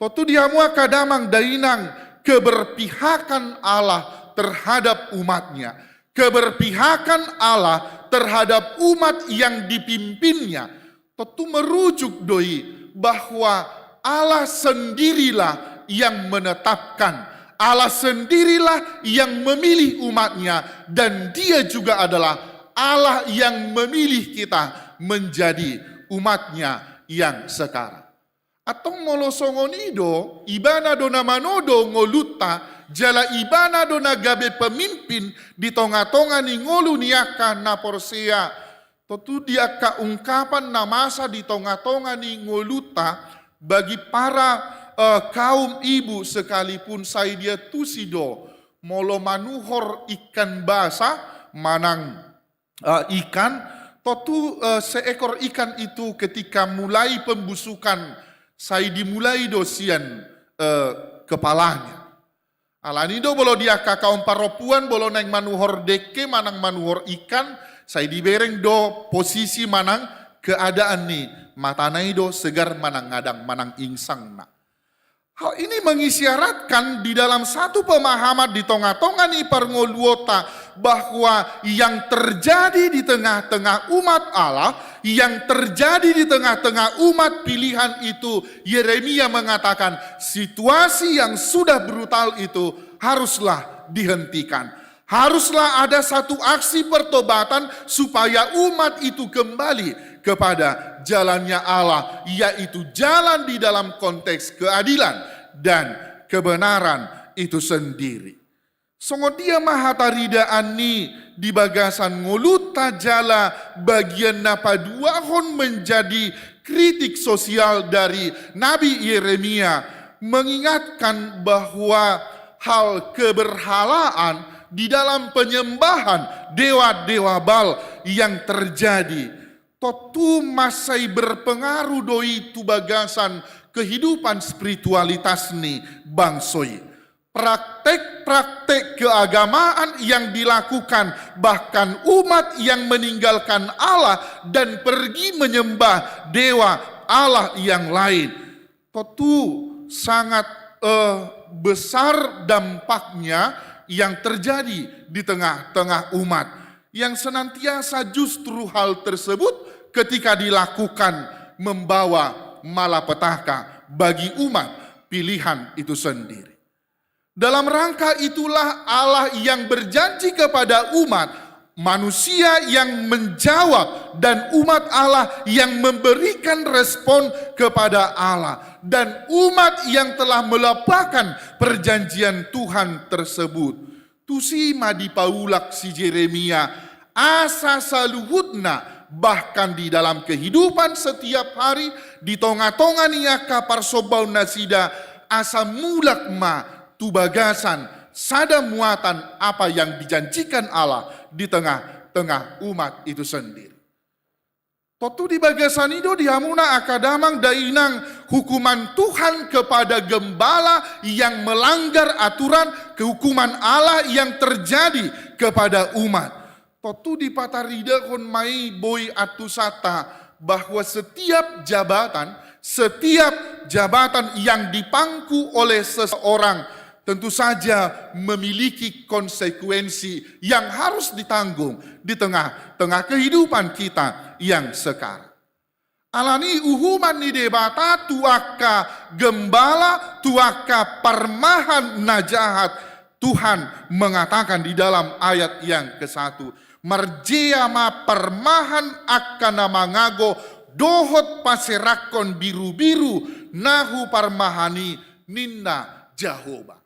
Tontu di hamu angka damang dainang, keberpihakan Allah terhadap umatnya, keberpihakan Allah terhadap umat yang dipimpinnya, tontu merujuk do i bahwa Allah sendirilah yang menetapkan, Allah sendirilah yang memilih umatnya, dan Dia juga adalah Allah yang memilih kita menjadi umatnya yang sekarang. Antong molo songon i do, Ibana do na manodo ngolunta, jala Ibana do na gabe pemimpin di tonga-tonga ni ngolu ni angka na porsea. Tontu di angka ungkapan na masa di tonga-tonga ni ngolunta, bagi para, eh, kaum ibu sekalipun, sai dia tusi do, molo manuhor ikan basa manang, eh, ikan, tontu, eh, seekor ikan itu ketika mulai pembusukan, sai dimulai do sian, eh, kepalanya. Alani do molo di angka kaum parompuan, molo naeng manuhor dengke manang manuhor ikan, sai dibereng do posisi manang keadaan ni matana i do, segar manang ngadang manang ingsang na. Hal ini mengisyaratkan di dalam satu pemahaman di tonga-tonga ni parngoluonta bahwa yang terjadi di tengah-tengah umat Allah, yang terjadi di tengah-tengah umat pilihan itu, Yeremia mengatakan, situasi yang sudah brutal itu haruslah dihentikan. Haruslah ada satu aksi pertobatan supaya umat itu kembali kepada jalannya Allah, yaitu jalan di dalam konteks keadilan dan kebenaran itu sendiri. Songon dia ma hataridaan ni di bagasan ngolunta jala bagian na paduahon menjadi kritik sosial dari Nabi Yeremia, mengingatkan bahwa hal keberhalaan di dalam penyembahan dewa-dewa Baal yang terjadi tontu mansai berpengaruh do i tu bagasan kehidupan spiritualitas ni bangso i. Praktek-praktek keagamaan yang dilakukan, bahkan umat yang meninggalkan Allah dan pergi menyembah dewa Allah yang lain, tontu sangat, eh, besar dampaknya yang terjadi di tengah-tengah umat, yang senantiasa justru hal tersebut ketika dilakukan membawa malapetaka bagi umat pilihan itu sendiri. Dalam rangka itulah Allah yang berjanji kepada umat, manusia yang menjawab, dan umat Allah yang memberikan respon kepada Allah, dan umat yang telah melupakan perjanjian Tuhan tersebut. Tusi ma dipaulak si Yeremia, asa saluhutna, bahkan di dalam kehidupan setiap hari, di tonga-tonga ni angka parsombaon nasida, asa mulak ma tu bagasan sada muatan apa yang dijanjikan Allah di tengah-tengah umat itu sendiri. Tontu di bagasan i do di hamuna angka damang dainang hukuman Tuhan kepada gembala yang melanggar aturan, kehukuman Allah yang terjadi kepada umat. Tontu dipataridahon ma i boi antusanta bahwa setiap jabatan, setiap jabatan yang dipangku oleh seseorang tentu saja memiliki konsekuensi yang harus ditanggung di tengah-tengah kehidupan kita yang sekarang. Alani uhuman ni Debata tu angka gembala, tu angka parmahan na jahat, Tuhan mengatakan di dalam ayat yang kesatu, marjea ma parmahan angka na mangago dohot paserakhon birubiru na huparmahan i, ninna Jahowa.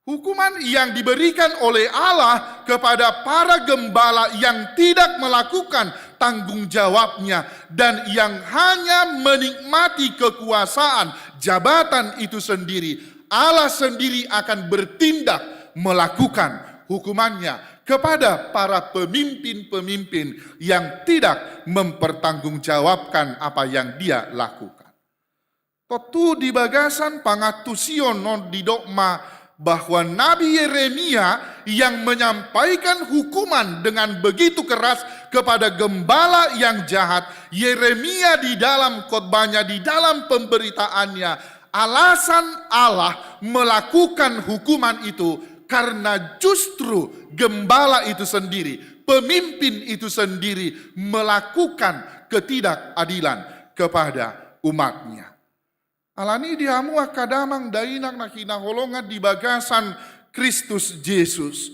Hukuman yang diberikan oleh Allah kepada para gembala yang tidak melakukan tanggung jawabnya dan yang hanya menikmati kekuasaan jabatan itu sendiri, Allah sendiri akan bertindak melakukan hukumannya kepada para pemimpin-pemimpin yang tidak mempertanggungjawabkan apa yang dia lakukan. Tontu di bagasan pangantusion on didok ma bahwa Nabi Yeremia yang menyampaikan hukuman dengan begitu keras kepada gembala yang jahat, Yeremia di dalam khotbahnya, di dalam pemberitaannya, alasan Allah melakukan hukuman itu karena justru gembala itu sendiri, pemimpin itu sendiri melakukan ketidakadilan kepada umatnya. Alani di hamu angka damang dainang na hinaholongan di bagasan Kristus Jesus,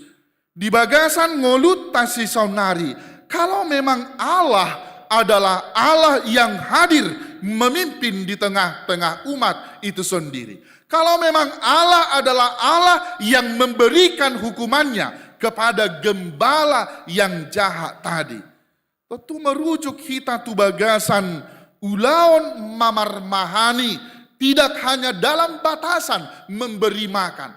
di bagasan ngolunta sisaonari, kalau memang Allah adalah Allah yang hadir memimpin di tengah-tengah umat itu sendiri, kalau memang Allah adalah Allah yang memberikan hukumannya kepada gembala yang jahat tadi, tontu merujuk hita tu bagasan ulaon mamarmahani, tidak hanya dalam batasan memberi makan.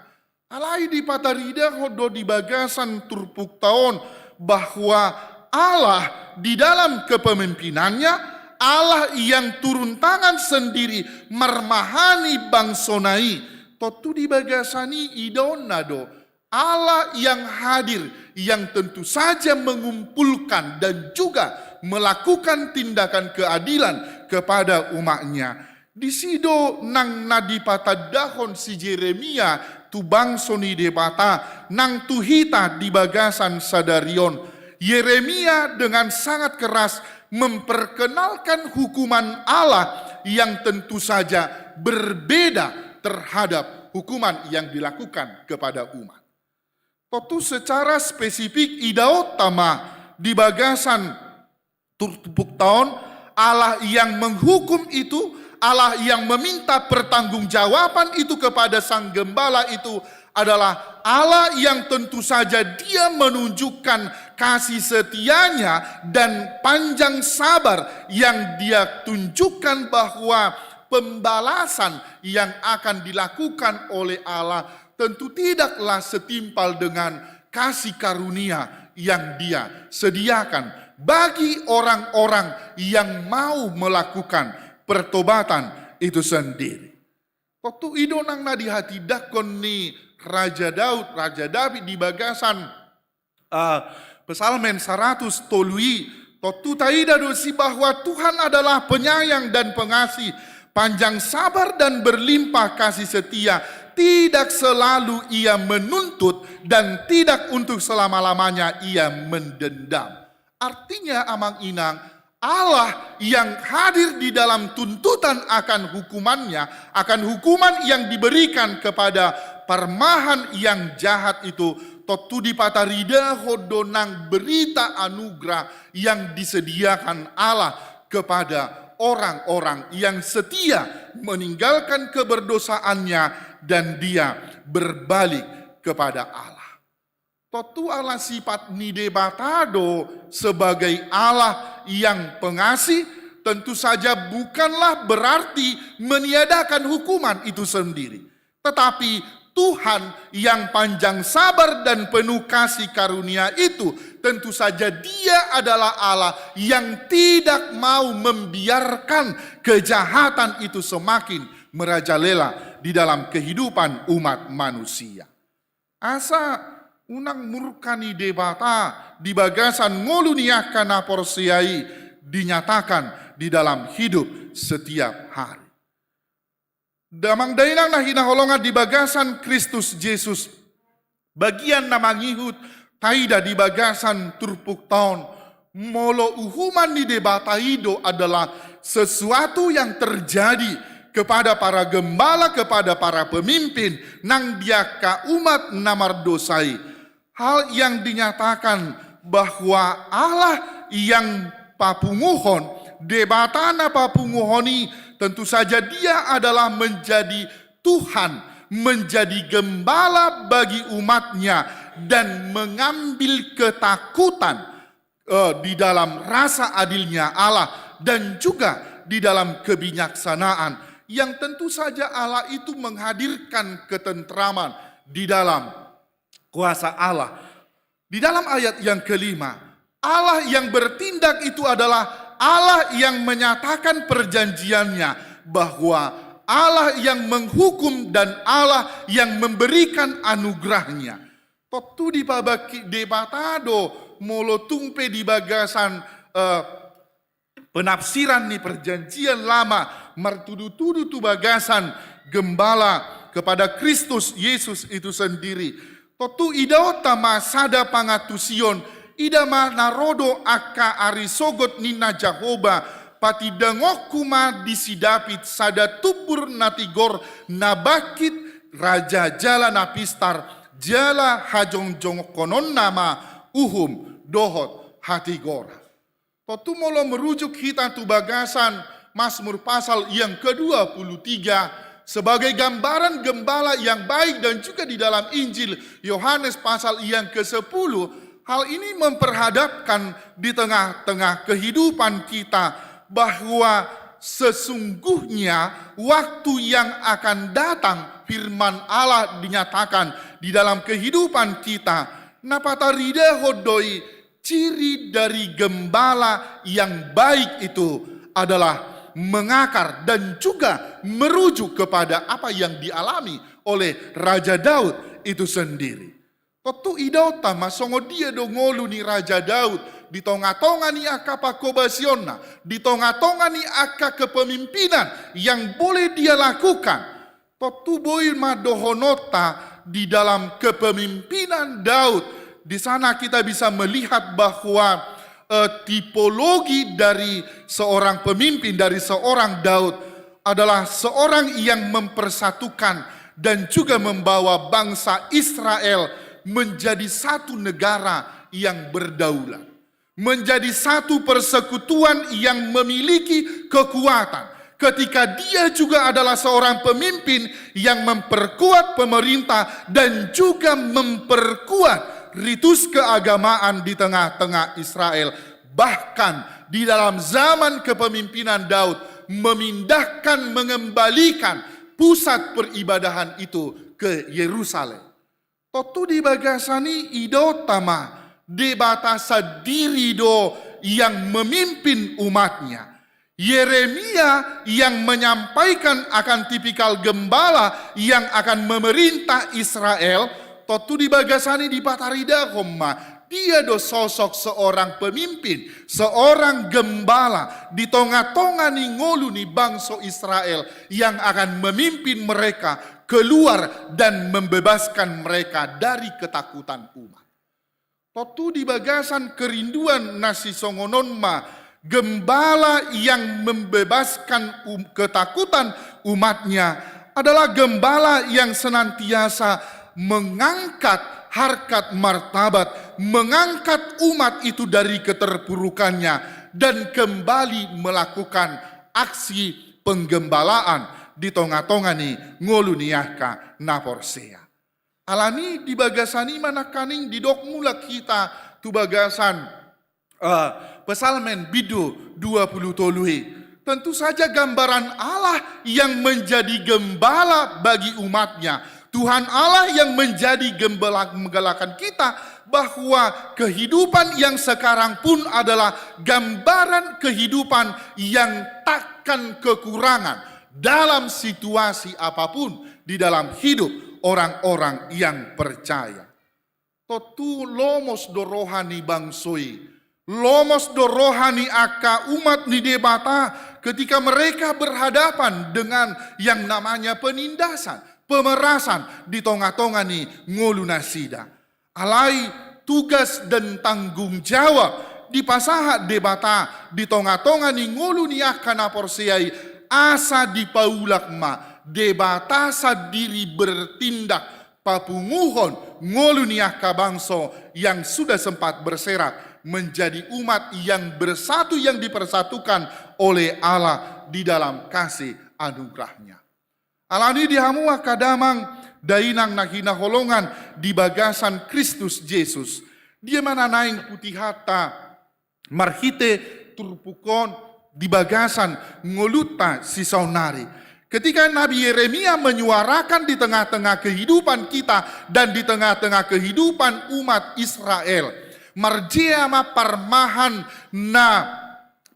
Alai dipataridahon do di bagasan turpukta on bahwa Allah di dalam kepemimpinannya, Allah yang turun tangan sendiri marmahani bangsona i. Tontu di bagasan i idaonna do Allah yang hadir, yang tentu saja mengumpulkan dan juga melakukan tindakan keadilan kepada umatnya. Disi do nang na dipatandahon si Jeremia tu bangso ni Debata nang tu hita di bagasan sadari on. Yeremia dengan sangat keras memperkenalkan hukuman Allah yang tentu saja berbeda terhadap hukuman yang dilakukan kepada umat. Tontu secara spesifik idaonta ma di bagasan turpukta on, Allah yang menghukum itu, Allah yang meminta pertanggungjawaban itu kepada sang gembala itu adalah Allah yang tentu saja Dia menunjukkan kasih setia-Nya dan panjang sabar yang Dia tunjukkan, bahwa pembalasan yang akan dilakukan oleh Allah tentu tidaklah setimpal dengan kasih karunia yang Dia sediakan bagi orang-orang yang mau melakukan pertobatan itu sendiri. Tontu i do nang na dihatindangkon ni Raja Daud, Raja David di bagasan, eh, Psalmen saratus tolu i. Tontu taida do disi bahwa Tuhan adalah penyayang dan pengasih, panjang sabar dan berlimpah kasih setia, tidak selalu Ia menuntut dan tidak untuk selama-lamanya Ia mendendam. Artinya, Amang Inang, Allah yang hadir di dalam tuntutan akan hukuman-Nya, akan hukuman yang diberikan kepada parmahan yang jahat itu, tontu dipataridahon do nang berita anugerah yang disediakan Allah kepada orang-orang yang setia meninggalkan keberdosaannya dan dia berbalik kepada Allah. Tontu ala sifat ni Debata do sebagai Allah yang pengasih, tentu saja bukanlah berarti meniadakan hukuman itu sendiri. Tetapi Tuhan yang panjang sabar dan penuh kasih karunia itu, tentu saja Dia adalah Allah yang tidak mau membiarkan kejahatan itu semakin merajalela di dalam kehidupan umat manusia. Asa unang murka ni Debata di bagasan ngolu ni angka na porsea i dinyatakan di dalam hidup setiap hari. Damang dainang na hinaholongan di bagasan Kristus Jesus, bagian na mangihut taida di bagasan turpukta on, molo uhuman ni Debata i do adalah sesuatu yang terjadi kepada para gembala, kepada para pemimpin nang di angka umat na mardosa i. Hal yang dinyatakan bahwa Allah yang papunguhon, Debata na papunguhon i, tentu saja Dia adalah menjadi Tuhan, menjadi gembala bagi umat-Nya, dan mengambil ketakutan, eh, di dalam rasa adil-Nya Allah, dan juga di dalam kebijaksanaan yang tentu saja Allah itu menghadirkan ketentraman di dalam kuasa Allah. Di dalam ayat yang kelima, Allah yang bertindak itu adalah Allah yang menyatakan perjanjian-Nya, bahwa Allah yang menghukum dan Allah yang memberikan anugerah-Nya. Tontu dipabangkit Debata do molo tung pe di bagasan, eh, penafsiran ni Perjanjian Lama martudu-tudu tu bagasan gembala kepada Kristus Yesus itu sendiri. Tontu idaonta ma sada pangantusion, ida ma na ro do angka ari sogot ninna Jahowa, patindangonku ma di si David sada tumbur na tigor na bangkit, raja jala na pistar, jala hajongjongkononna ma uhum dohot hatigoran. Tontu molo merujuk hita tu bagasan Mazmur pasal yang kedua puluh tiga sebagai gambaran gembala yang baik, dan juga di dalam Injil Yohanes pasal yang kesepuluh, hal ini memperhadapkan di tengah-tengah kehidupan kita bahwa sesungguhnya waktu yang akan datang, firman Allah dinyatakan di dalam kehidupan kita, na pataridahon do i ciri dari gembala yang baik itu adalah mengakar dan juga merujuk kepada apa yang dialami oleh Raja Daud itu sendiri. Tontu idaonta ma songon dia do ngolu ni Raja Daud di tonga-tonga ni angka pangkobasionna, di tonga-tonga ni angka kepemimpinan yang boleh dia lakukan. Tontu boi ma dohononta di dalam kepemimpinan Daud. Di sana kita bisa melihat bahwa, eh, tipologi dari seorang pemimpin, dari seorang Daud, adalah seorang yang mempersatukan dan juga membawa bangsa Israel menjadi satu negara yang berdaulat, menjadi satu persekutuan yang memiliki kekuatan. Ketika dia juga adalah seorang pemimpin yang memperkuat pemerintah dan juga memperkuat ritus keagamaan di tengah-tengah Israel. Bahkan di dalam zaman kepemimpinan Daud, memindahkan, mengembalikan pusat peribadahan itu ke Yerusalem. Tontu di bagasan i idaonta ma Debata sandiri do yang memimpin umat-Nya. Yeremia yang menyampaikan akan tipikal gembala yang akan memerintah Israel, tontu di bagasan i dipataridahon ma, dia do sosok seorang pemimpin, seorang gembala di tonga-tonga ni ngolu ni bangso Israel yang akan memimpin mereka keluar dan membebaskan mereka dari ketakutan umat. Tontu di bagasan kerinduan na sisongon on ma, gembala yang membebaskan um-, ketakutan umat-Nya adalah gembala yang senantiasa mengangkat harkat martabat, mengangkat umat itu dari keterpurukannya, dan kembali melakukan aksi penggembalaan di tonga-tonga ni ngolu ni angka na porsea. Alani di bagasan i ma nangkaning didok mulak hita tu bagasan, eh, Psalmen bindu dua pulu tolu i. Tentu saja gambaran Allah yang menjadi gembala bagi umat-Nya. Tuhan Allah yang menjadi gembala, menggembalakan kita, bahwa kehidupan yang sekarang pun adalah gambaran kehidupan yang takkan kekurangan dalam situasi apapun di dalam hidup orang-orang yang percaya. Tontu lomos do roha ni bangso i, lomos do roha ni angka umat ni Debata ketika mereka berhadapan dengan yang namanya penindasan, pemerasan di tonga-tonga ni ngolu nasida. Alai tugas dan tanggung jawab dipasahat Debata di tonga-tonga ni ngolu ni angka na porsea i, asa dipaulak ma Debata sandiri bertindak papunguhon ngolu ni angka bangso yang sudah sempat berserak menjadi umat yang bersatu, yang dipersatukan oleh Allah di dalam kasih anugerah-Nya. Alani di hamu angka damang dainang na hinaholongan di bagasan Kristus Jesus, dia ma na naeng hutihanta marhite turpuk on di bagasan ngolunta sisaonari. Ketika Nabi Yeremia menyuarakan di tengah-tengah kehidupan kita dan di tengah-tengah kehidupan umat Israel, marjea ma parmahan na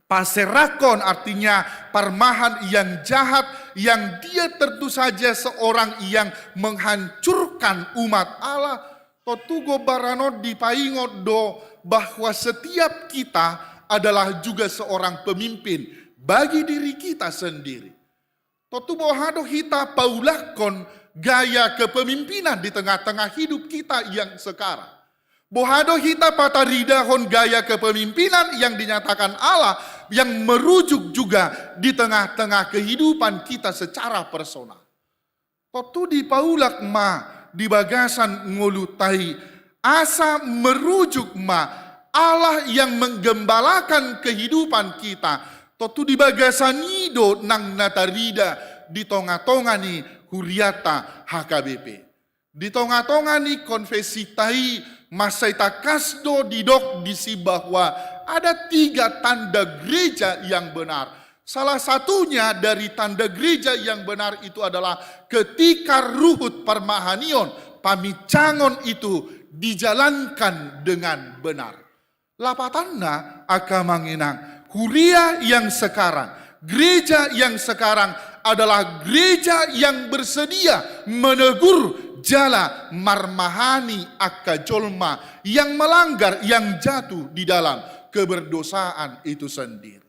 paserakhon, artinya parmahan yang jahat, yang dia tentu saja seorang yang menghancurkan umat Allah. Tontu gombaran on dipaingot do bahwa setiap kita adalah juga seorang pemimpin bagi diri kita sendiri. Tontu boha do hita paulakhon gaya kepemimpinan di tengah-tengah hidup kita yang sekarang? Boha do hita pataridahon gaya kepemimpinan yang dinyatakan Allah yang merujuk juga di tengah-tengah kehidupan kita secara personal? Tontu dipaulak ma di bagasan ngolunta i, asa merujuk ma Allah yang menggembalakan kehidupan kita. Tontu di bagasan i do nang na tarida di tonga-tonga ni hurianta H K B P. Di tonga-tonga ni konfesinta i mansai tangkas do didok disi bahwa ada tiga tanda gereja yang benar. Salah satunya dari tanda gereja yang benar itu adalah ketika ruhut parmahanion, pamincangon itu dijalankan dengan benar. Lapatanna, angka amang inang, huria yang sekarang, gereja yang sekarang adalah gereja yang bersedia menegur jala marmahani angka jolma yang melanggar, yang jatuh di dalam keberdosaan itu sendiri.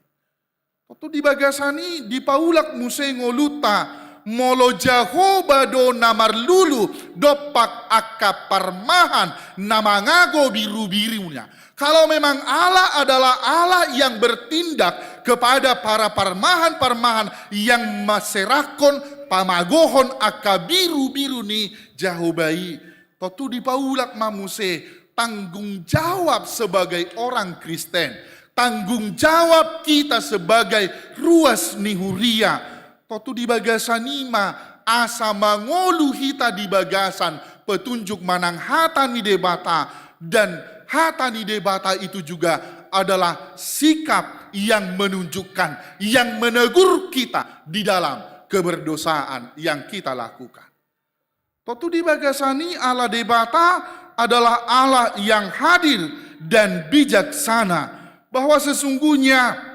Tontu di bagasan i dipaulak muse ngolunta, molo Jahowa do na marlulu dompak angka parmahan na mangago birubiruNa. Kalau memang Allah adalah Allah yang bertindak kepada para parmahan-parmahan yang maserahkon, pamagohon angka birubiru ni Jahowa i, tontu dipaulak ma muse tanggung jawab sebagai orang Kristen, tanggung jawab kita sebagai ruas ni huria. Tontu di bagasan i ma asa mangolu hita di bagasan petunjuk manang hata ni Debata, dan hata ni Debata itu juga adalah sikap yang menunjukkan, yang menegur kita di dalam keberdosaan yang kita lakukan. Tontu di bagasan i Allah Debata adalah Allah yang hadir dan bijaksana, bahwa sesungguhnya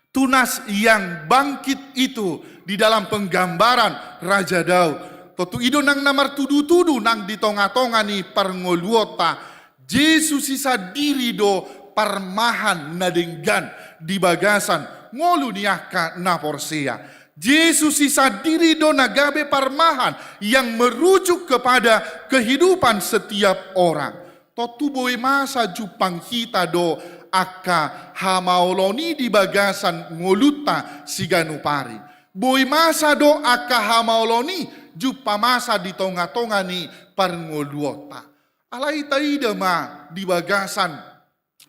tunas yang bangkit itu di dalam penggambaran Raja Daud. Tontu i do nang na martudutudu nang di tongatonga ni parngoluonta. Jesus i sandiri do parmahan na denggan di bagasan ngolu ni angka na porsea. Jesus i sandiri do na gabe parmahan yang merujuk kepada kehidupan setiap orang. Tontu boi masa jumpang hita do angka hamaolon i di bagasan ngolunta siganup ari. Boi masa do angka hamaolon i jumpa masa di tongatonga ni parngoluonta. Alai taida ma di bagasan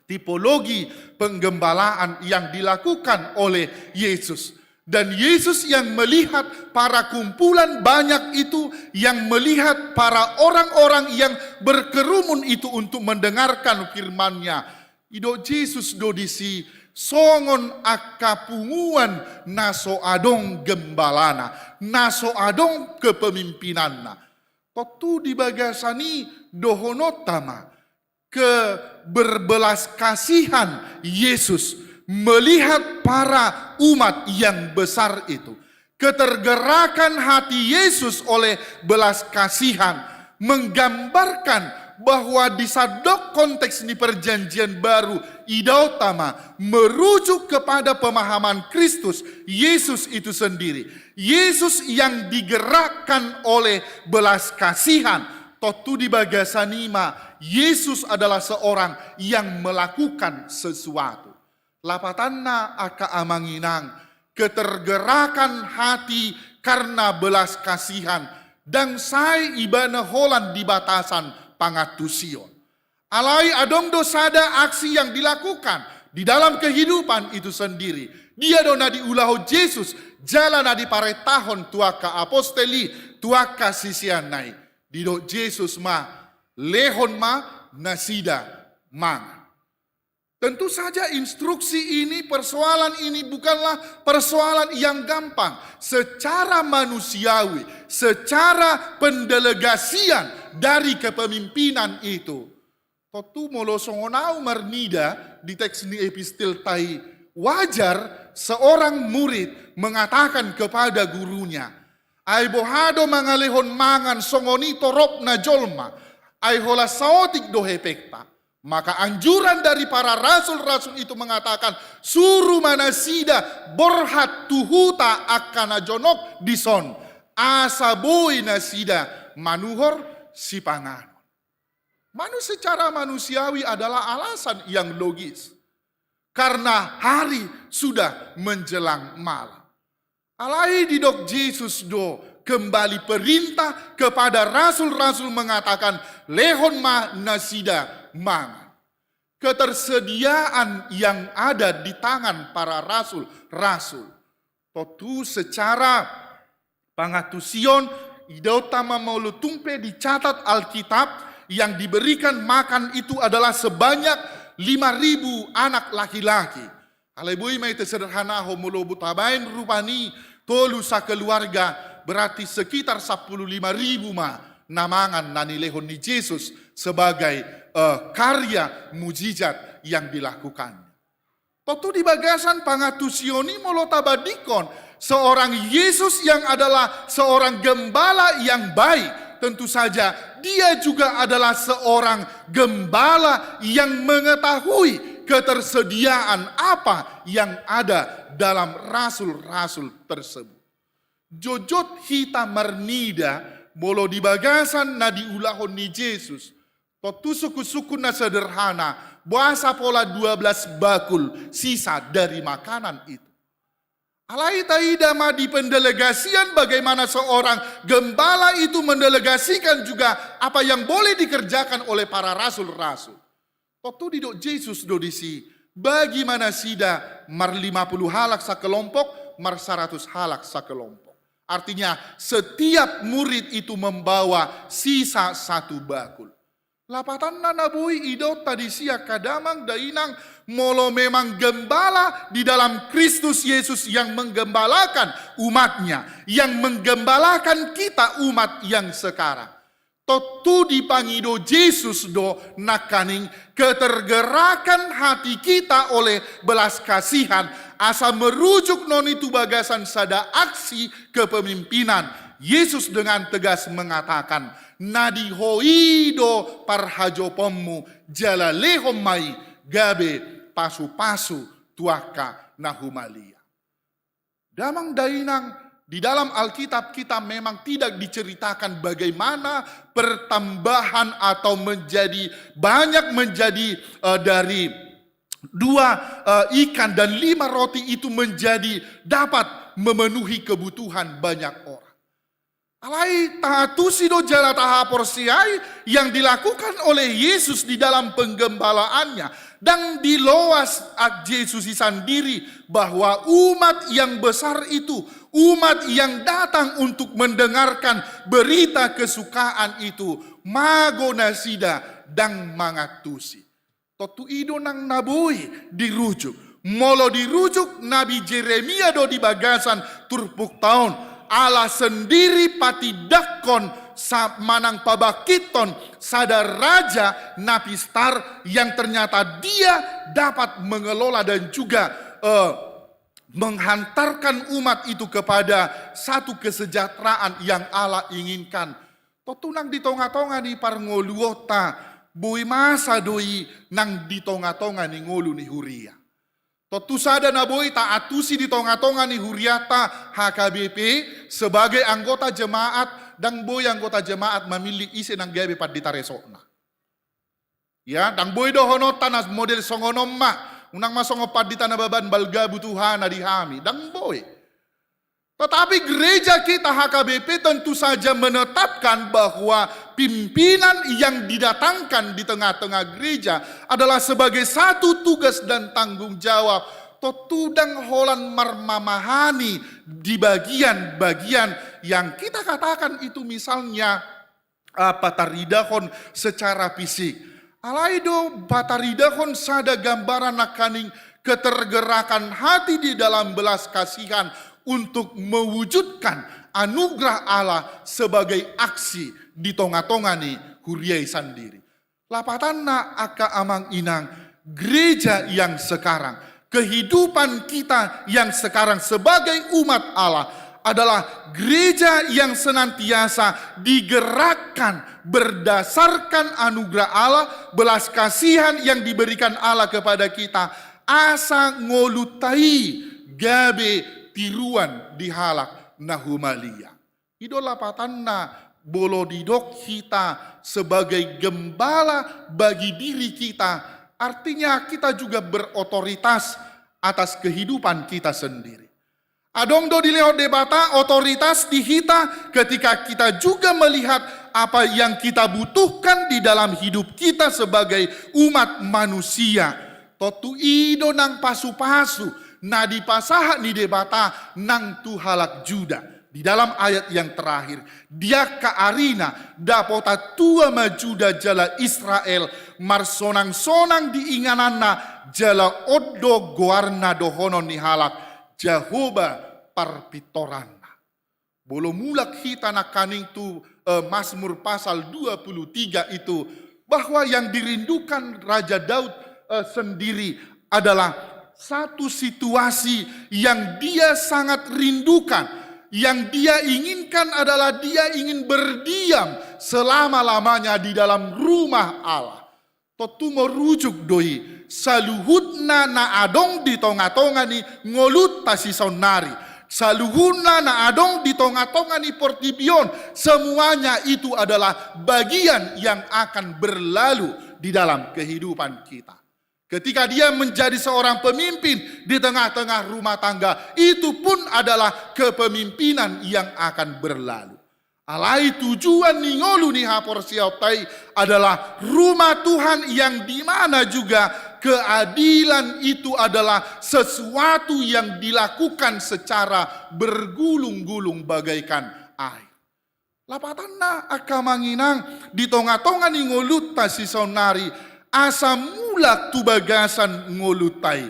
tipologi penggembalaan yang dilakukan oleh Yesus. Dan Yesus yang melihat para kumpulan banyak itu, yang melihat para orang-orang yang berkerumun itu untuk mendengarkan firman-Nya. Didok Jesus do disi songon angka punguan na so adong gembalana, na so adong kepemimpinanna. Tontu di bagasan i dohononta ma, keberbelas kasihan Yesus melihat para umat yang besar itu. Ketergerakan hati Yesus oleh belas kasihan menggambarkan bahwa di sandok konteks ni Perjanjian Baru, idaonta ma merujuk kepada pemahaman Kristus, Yesus itu sendiri. Yesus yang digerakkan oleh belas kasihan. Tontu di bagasan i ma, Yesus adalah seorang yang melakukan sesuatu. Lapatanna angka amang inang, ketergerakan hati karena belas kasihan, ndang sai ibana holan di batasan pangantusion. Alai adong do sada aksi yang dilakukan di dalam kehidupan itu sendiri. Dia do na diulahon Jesus, jala na diparentahon tu angka apostel i, tu angka siseanna i. Didok Jesus ma, lehon ma nasida mangan. Tentu saja instruksi ini, persoalan ini bukanlah persoalan yang gampang secara manusiawi, secara pendelegasian dari kepemimpinan itu. Tontu molo songon au marnida di teks ni epistelta i, wajar seorang murid mengatakan kepada gurunya, ai boha do mangalehon mangan songon i toropna jolma, ai holan saotik do hepengta. Maka anjuran dari para rasul-rasul itu mengatakan, suru ma nasida borhat tu huta angka na jonok dison, asa boi nasida manuhor sipanganon. Manu-, secara manusiawi adalah alasan yang logis. Karena hari sudah menjelang malam. Alai didok Jesus do kembali perintah kepada rasul-rasul mengatakan, lehon ma nasida mangan. Ketersediaan yang ada di tangan para rasul-rasul. Tontu secara pangantusion, idaonta ma molo tung pe dicatat Alkitab, yang diberikan makan itu adalah sebanyak lima ribu anak laki-laki. Alai boi ma i tasederhanahon, molo tabaen rupani tolu sakeluarga, berarti sekitar sampulu lima ribu ma na mangan na nilehon ni Jesus sebagai, eh, karya mujizat yang dilakukannya. Tontu di bagasan pangantusion i molo tabandingkon, seorang Yesus yang adalah seorang gembala yang baik, tentu saja dia juga adalah seorang gembala yang mengetahui ketersediaan apa yang ada dalam rasul-rasul tersebut. Jotjot hita marnida, molo di bagasan na diulahon ni Jesus, tontu sungkun-sungkun na sederhana, boasa pola dua belas bakul sisa dari makanan itu. Alai taida ma di pendelegasian bagaimana seorang gembala itu mendelegasikan juga apa yang boleh dikerjakan oleh para rasul-rasul. Tontu didok Jesus do disi, bagi ma nasida marlima puluh halak sakelompok, marsaratus halak sakelompok. Artinya, setiap murid itu membawa sisa satu bakul. Lapatanna na boi idaonta disi angka damang dainang, molo memang gembala di dalam Kristus Yesus yang menggembalakan umatnya, yang menggembalakan kita umat yang sekarang. Tontu dipangido Jesus do nangkaning ketergerakkan hati kita oleh belas kasihan, asa merujuk noni tu bagasan sada aksi kepemimpinan. Yesus dengan tegas mengatakan, na di ho i do parhajoponmu, jala lehon ma i gabe pasu-pasu tu angka na humaliang. Damang dainang, di dalam Alkitab kita memang tidak diceritakan bagaimana pertambahan atau menjadi banyak menjadi, eh, dari dua, eh, ikan dan lima roti itu menjadi dapat memenuhi kebutuhan banyak orang. Alai taantusi do jala tahaporseai yang dilakukan oleh Yesus di dalam penggembalaannya. Ndang diloas Jesus i sandiri bahwa umat yang besar itu, umat yang datang untuk mendengarkan berita kesukaan itu, mago nasida ndang mangantusi. Tontu i do nang na boi dirujuk. Molo dirujuk Nabi Jeremia do di bagasan turpukta on, Allah sendiri patindangkon sa-, manang pabangkithon sada raja na pistar yang ternyata dia dapat mengelola dan juga, eh, menghantarkan umat itu kepada satu kesejahteraan yang Allah inginkan. Tontu nang di tonga-tonga ni parngoluonta, boi masa do i nang di tonga-tonga ni ngolu ni huria. Tontu sada na boi taantusi di tonga-tonga ni hurianta H K B P sebagai anggota jemaat, ndang boi anggota jemaat mamillit ise nang gabe pandita resokna. Ya, ndang boi dohononta na model songon on ma, unang ma songon Pandita Nababan balga butuhana di hami, ndang boi. Tetapi gereja kita H K B P tentu saja menetapkan bahwa pimpinan yang didatangkan di tengah-tengah gereja adalah sebagai satu tugas dan tanggung jawab. Tontu ndang holan marmamahani di bagian-bagian yang kita katakan itu misalnya ah, pataridahon secara fisik. Alai do pataridahon sada gambaran nangkaning ketergerakan hati di dalam belas kasihan untuk mewujudkan anugerah Allah sebagai aksi di tonga-tonga ni huria i sandiri. Lapatanna angka amang inang, gereja yang sekarang, kehidupan kita yang sekarang sebagai umat Allah adalah gereja yang senantiasa digerakkan berdasarkan anugerah Allah, belas kasihan yang diberikan Allah kepada kita, asa ngolunta i gabe tiruan di halak na humaliang. I do lapatanna, molo didok hita sebagai gembala bagi diri kita, artinya kita juga berotoritas atas kehidupan kita sendiri. Adong do dilehon Debata otoritas di hita ketika kita juga melihat apa yang kita butuhkan di dalam hidup kita sebagai umat manusia. Tontu i do nang pasu-pasu na dipasahat ni Debata nang tu halak Juda. Di dalam ayat yang terakhir, di angka arina dapotan tua ma Juda jala Israel, marsonang-sonang di ingananna, jala on do goarna dohonon ni halak, Jahowa parpintoranna. Molo mulak hita nangkaning tu, eh, Mazmur pasal dua puluh tiga itu, bahwa yang dirindukan Raja Daud, eh, sendiri adalah satu situasi yang dia sangat rindukan, yang dia inginkan adalah dia ingin berdiam selama-lamanya di dalam rumah Allah. Tontu merujuk do i saluhutna na adong di tonga-tonga ni ngolunta sisaonnari, saluhutna na adong di tonga-tonga ni portibi on, semuanya itu adalah bagian yang akan berlalu di dalam kehidupan kita. Ketika dia menjadi seorang pemimpin di tengah-tengah rumah tangga, itu pun adalah kepemimpinan yang akan berlalu. Alai tujuan ni ngolu ni haporseaonta i adalah rumah Tuhan, yang di mana juga keadilan itu adalah sesuatu yang dilakukan secara bergulung-gulung bagaikan air. Lapatanna, angka amang inang, di tonga-tonga ni ngolunta sisaonnari, asa mulak tu bagasan ngolunta i,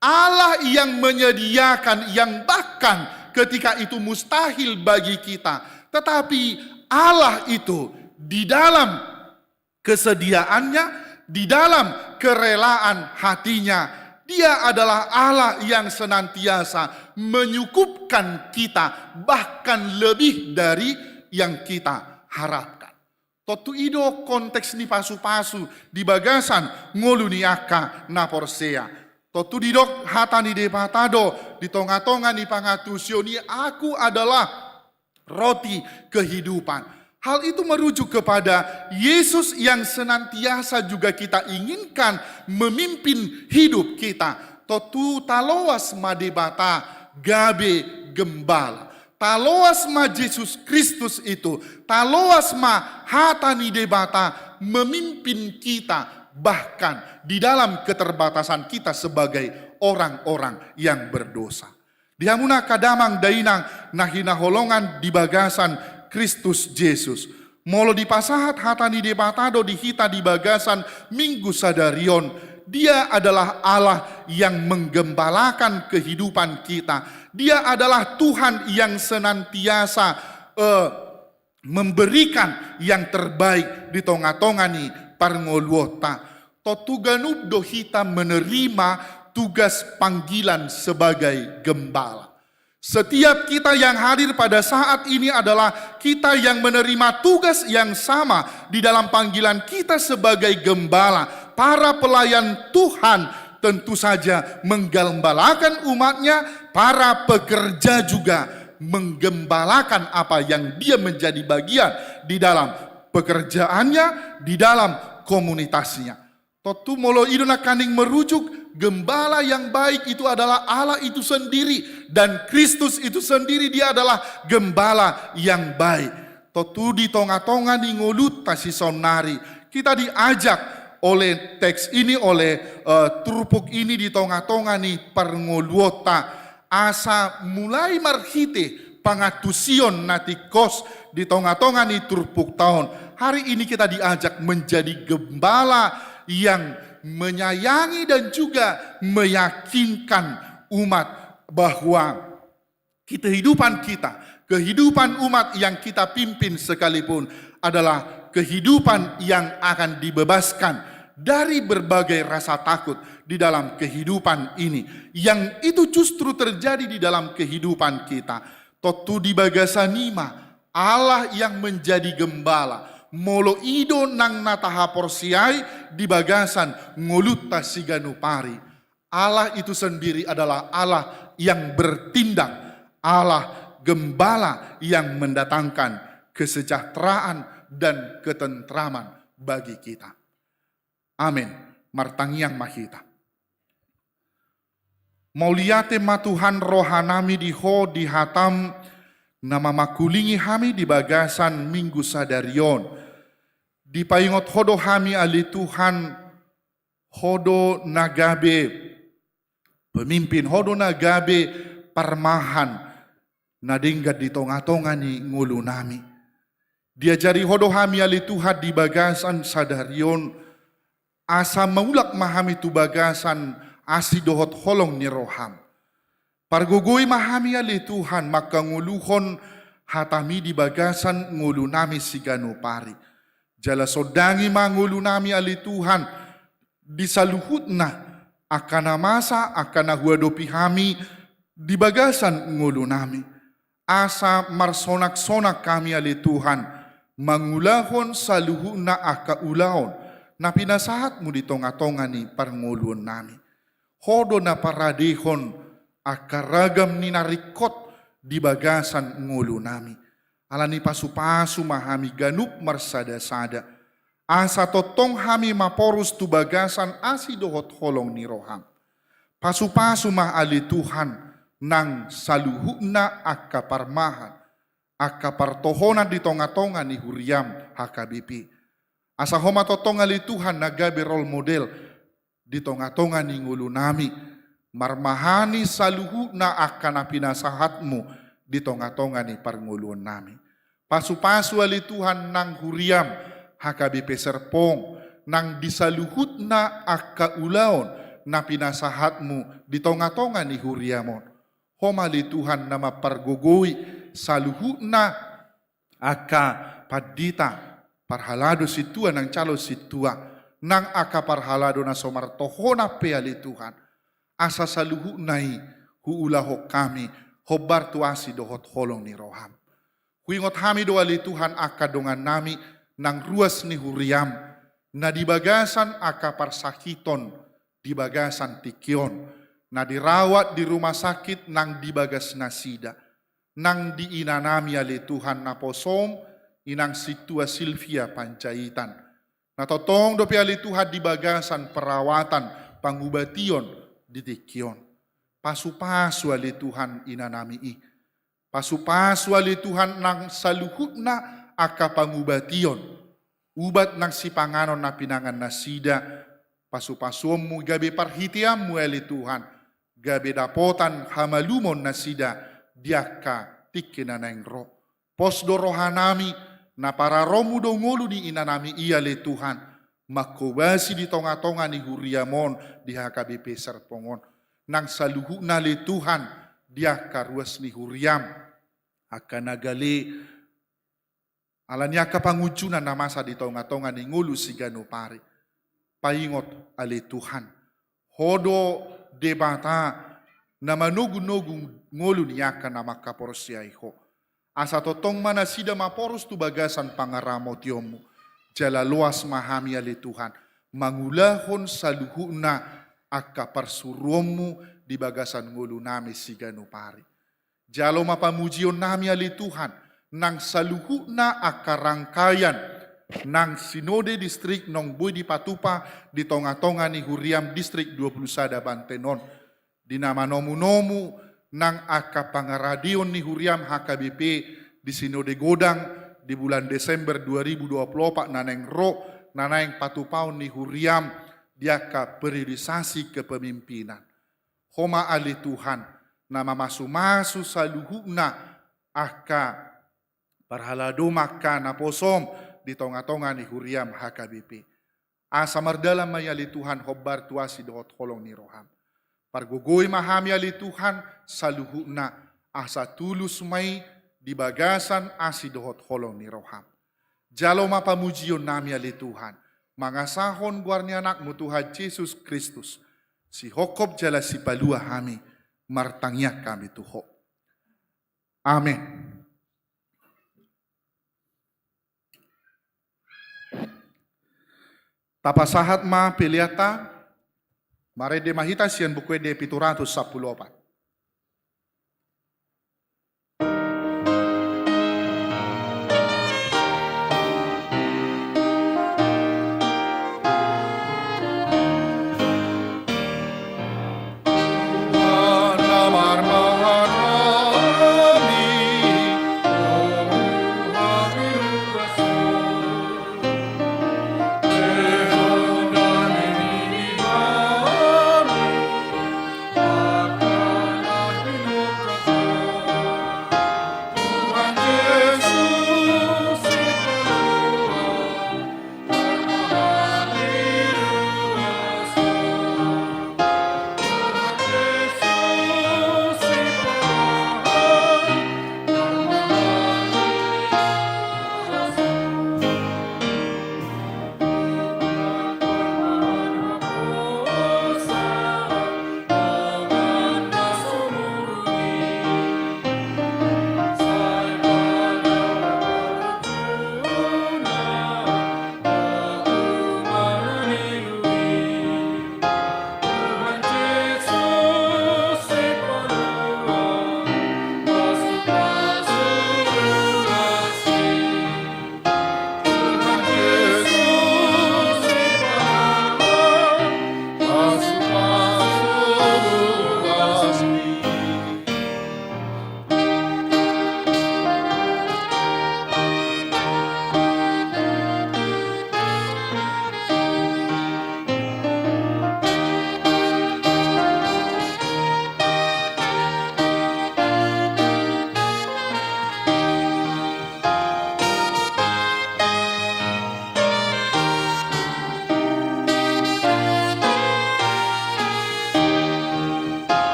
Allah yang menyediakan, yang bahkan ketika itu mustahil bagi kita, tetapi Allah itu di dalam kesediaannya, di dalam kerelaan hatinya, Dia adalah Allah yang senantiasa menyukupkan kita, bahkan lebih dari yang kita harapkan. Tontu i do konteks ni pasu-pasu di bagasan ngolu ni angka na porsea. Tontu didok hata ni Debata do di tonga-tonga ni pangantusion i, "Aku adalah roti kehidupan." Hal itu merujuk kepada Yesus yang senantiasa juga kita inginkan memimpin hidup kita. Tontu taloas ma Debata gabe gembala. Taloas ma Jesus Kristus itu, taloas ma hata ni Debata memimpin kita, bahkan di dalam keterbatasan kita sebagai orang-orang yang berdosa. Di hamuna angka damang dainang na hinaholongan di bagasan Kristus Jesus, molo dipasahat hata ni Debata do di hita di bagasan Minggu sadari on, Dia adalah Allah yang menggembalakan kehidupan kita. Dia adalah Tuhan yang senantiasa, eh, memberikan yang terbaik di tonga-tonga ni parngoluonta. Tontu ganup do hita menerima tugas panggilan sebagai gembala. Setiap kita yang hadir pada saat ini adalah kita yang menerima tugas yang sama di dalam panggilan kita sebagai gembala, para pelayan Tuhan, tentu saja menggembalakan umatnya, para pekerja juga menggembalakan apa yang dia menjadi bagian di dalam pekerjaannya, di dalam komunitasnya. Tontu molo i do nangkaning merujuk, gembala yang baik itu adalah Allah itu sendiri, dan Kristus itu sendiri, Dia adalah gembala yang baik. Tontu di tonga-tonga ni ngolunta sisaonnari, kita diajak oleh teks ini, oleh, eh, turpuk ini di tonga-tonga ni parngoluonta, asa mulai marhite pangantusion na tingkos di tonga-tonga ni turpukta on, hari ini kita diajak menjadi gembala yang menyayangi dan juga meyakinkan umat bahwa kehidupan kita, kehidupan umat yang kita pimpin sekalipun adalah kehidupan yang akan dibebaskan dari berbagai rasa takut di dalam kehidupan ini, yang itu justru terjadi di dalam kehidupan kita. Tontu di bagasan i ma Allah yang menjadi gembala, molo i do nang na tahaporseai di bagasan ngolunta siganup ari. Allah itu sendiri adalah Allah yang bertindak, Allah gembala yang mendatangkan kesejahteraan dan ketentraman bagi kita. Amin. Martangiang ma hita. Mauliate ma Tuhan rohanami di Ho, di hataM na mamangkulingi hami di bagasan Minggu sadari on. Dipaingot Ho do hami ale Tuhan, Ho do na gabe pemimpin, Ho do na gabe parmahan na denggan di tonga-tonga ni ngolunami. Diajari Ho do hami ale Tuhan di bagasan sadari on, asa maulak ma hami tu bagasan asi dohot holong ni rohaM. Pargogoi ma hami ale Tuhan mangkangoluhon hataMi di bagasan ngolunami siganup ari. Jala sondangi ma ngolunami ale Tuhan di saluhutna angka na masa, angka na huadopi hami di bagasan ngolunami. Asa marsonak-sonak hami ale Tuhan mangulahon saluhutna angka ulaon na pinasahatmu di tongatonga ni parngoluonnami. Ho do na paradehon angka ragam ni na ringkot di bagasan ngolunami. Alani pasupasu ma hami ganup marsadasada, asa tongtong hami maporus tu bagasan asi dohot holong ni roham. Pasupasu ma ale Tuhan nang saluhutna angka parmahan, angka partohonan di tongatonga ni huriam H K B P. Asa ho ma tongtong ale Tuhan na gabe role model di tongatonga ni ngolunami, marmahani saluhutna angka na pinasahatmu di tongatonga ni parngoluonnami. Pasupasu ale Tuhan nang huriam H K B P Serpong, nang di saluhutna angka ulaon na pinasahatmu di tongatonga ni huriam on. Ho ma ale Tuhan na mampargogoi saluhutna angka pandita, parhalado sintua nang calon sintua, nang angka parhalado na so martohonan pe ale Tuhan. Asa saluhutna i huulahon hami hombar tu asi dohot holong ni roham. Huingot hami do ale Tuhan angka dongannami nang ruas ni huriam, na di bagasan angka parsakiton di bagasan tingki on, na dirawat di rumah sakit nang di bagas nasida, nang di inanami ale Tuhan naposom, inang sintua Silvia Panjaitan. Na tongtong dope ale Tuhan di bagasan perawatan pangubation di tingki on. Pasupasu ale Tuhan inanami i. Pasupasu ale Tuhan nang saluhutna angka pangubation. Ubat nang sipanganon na pinangan nasida, pasupasuonmu gabe parhiteanmu ale Tuhan, gabe dapotan hamalumon nasida di angka tingki na naeng ro. Pos do rohanami, na pararomu do ngolu ni inanami i ale Tuhan, mangkobasi di tongatonga ni huriam on di H K B P Serpong on. Nang saluhutna ale Tuhan di angka ruas ni huriam, angka na gale, alani angka pangunjunan na masa di tongatonga ni ngolu siganup ari. Paingot ale Tuhan, ho do Debata na manogunogu ngolu ni angka na mangkaporseai ho. Asa tongtong ma nasida maporus tu bagasan pangaramotionmu. Jala loas ma hami ale Tuhan mangulahon saluhutna angka parsuruonmu di bagasan ngolunami siganup ari. Jalo ma pamujionnami ale Tuhan nang saluhutna angka rangkaian nang sinode distrik naung boi dipatupa di tongatonga ni huriam distrik dua puluh sada Banten on. Di na manomunomu nang angka pangaradeon ni huriam H K B P di sinode godang di bulan Desember dua ribu dua puluh opat na naeng ro, na naeng patupaon ni huriam di angka periodisasi kepemimpinan. Ho ma ale Tuhan na mamasumasu saluhutna angka parhalado, angka naposom di tongatonga ni huriam H K B P. Asa mardalan ma i ale Tuhan hombar tu asi dohot holong ni roham. Pargogoi ma hami ale Tuhan saluhutna, asa tulus ma i di bagasan asi dohot holong ni roham. Jalo ma pamujionnami ale Tuhan mangasahon goar ni Anakmu Tuhan Jesus Kristus, sihophop jala sipalua hami. Martangiang hami tu Ho. Amen. Tapasahat ma peleanta. Marende ma hita sian Buku Ende pitu ratus sampulu opat.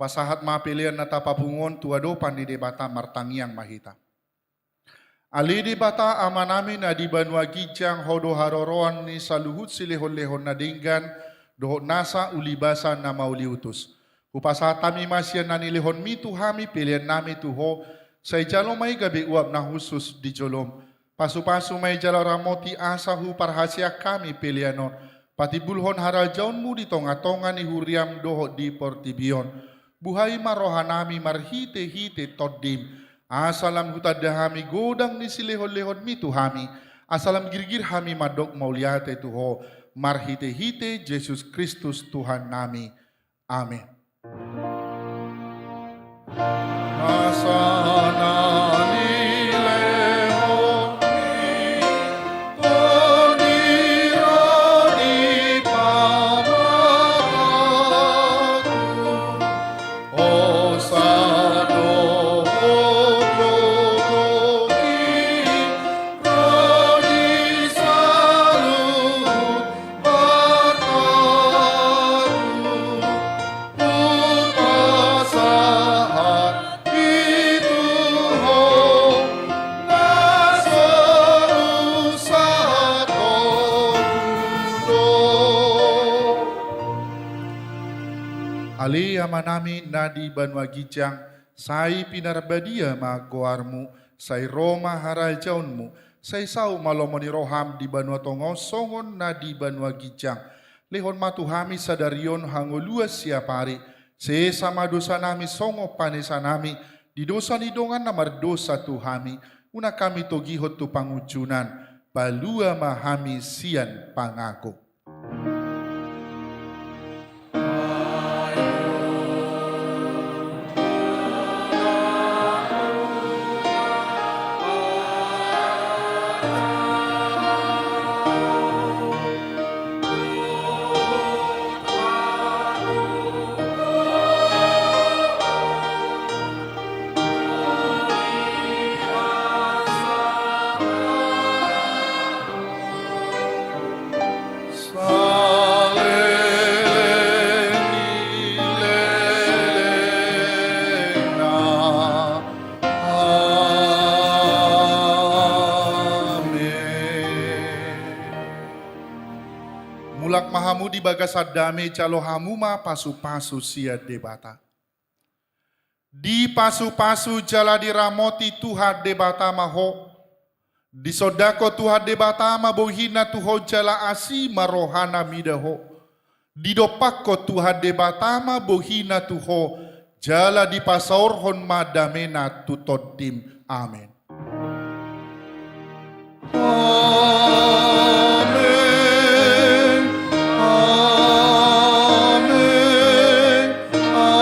Pasahat ma pelean na tapapungu on tu adopan ni Debata. Martangiang ma hita. Ale Debata Amanami na di banua ginjang, Ho do haroroan ni saluhut silehonlehon na denggan dohot nasa ulibasa na mauliutus. Hupasahat hami ma sian na nilehonMi tu hami peleannami tu Ho, sai jalo ma i gabe uap na hushus di joloM. Pasupasu ma i jala ramoti asa huparhaseang hami pelean on patimbulhon harajaonMu di tongatonga ni huriaM dohot di portibi on. Buhai ma rohanami marhitehite TondiM, asa lam hutanda hami godang ni silehonlehonMi tu hami, asa lam girgir hami mandok mauliate tu Ho, marhitehite Jesus Kristus Tuhannami. Amen. Asa na nilehonMi Tondi ro di pamarangku, hosa dohot gogo i ro di saluhut bartaku. Hupasahat i tu Ho na so husahathon do. Ale Amanami na di banua ginjang, sai pinarbadia ma goarMu, sai ro ma harajaonMu, sai saut ma lomo ni rohaM di banua tonga on songon na di banua ginjang. Lehon ma tu hami sadari on hangoluan siapari. Sesa ma dosanami songon panesanami di dosa ni dongan na mardosa tu hami. Unang hami togihon tu pangunjunan. Palua ma hami sian pangago. Saleleng ni lelengna. Amen. Mulak ma hamu di bagasan dame, jalo hamu ma pasupasu sian Debata. Dipasupasu jala diramoti Tuhan Debata ma ho. Disondangkon Tuhan Debata ma bohina tu ho jala asi ma rohana mida ho. Didompakkon Tuhan Debata ma bohina tu ho, jala dipasaorhon ma damena tu tondim. Amen. Amen. Amen. Amen.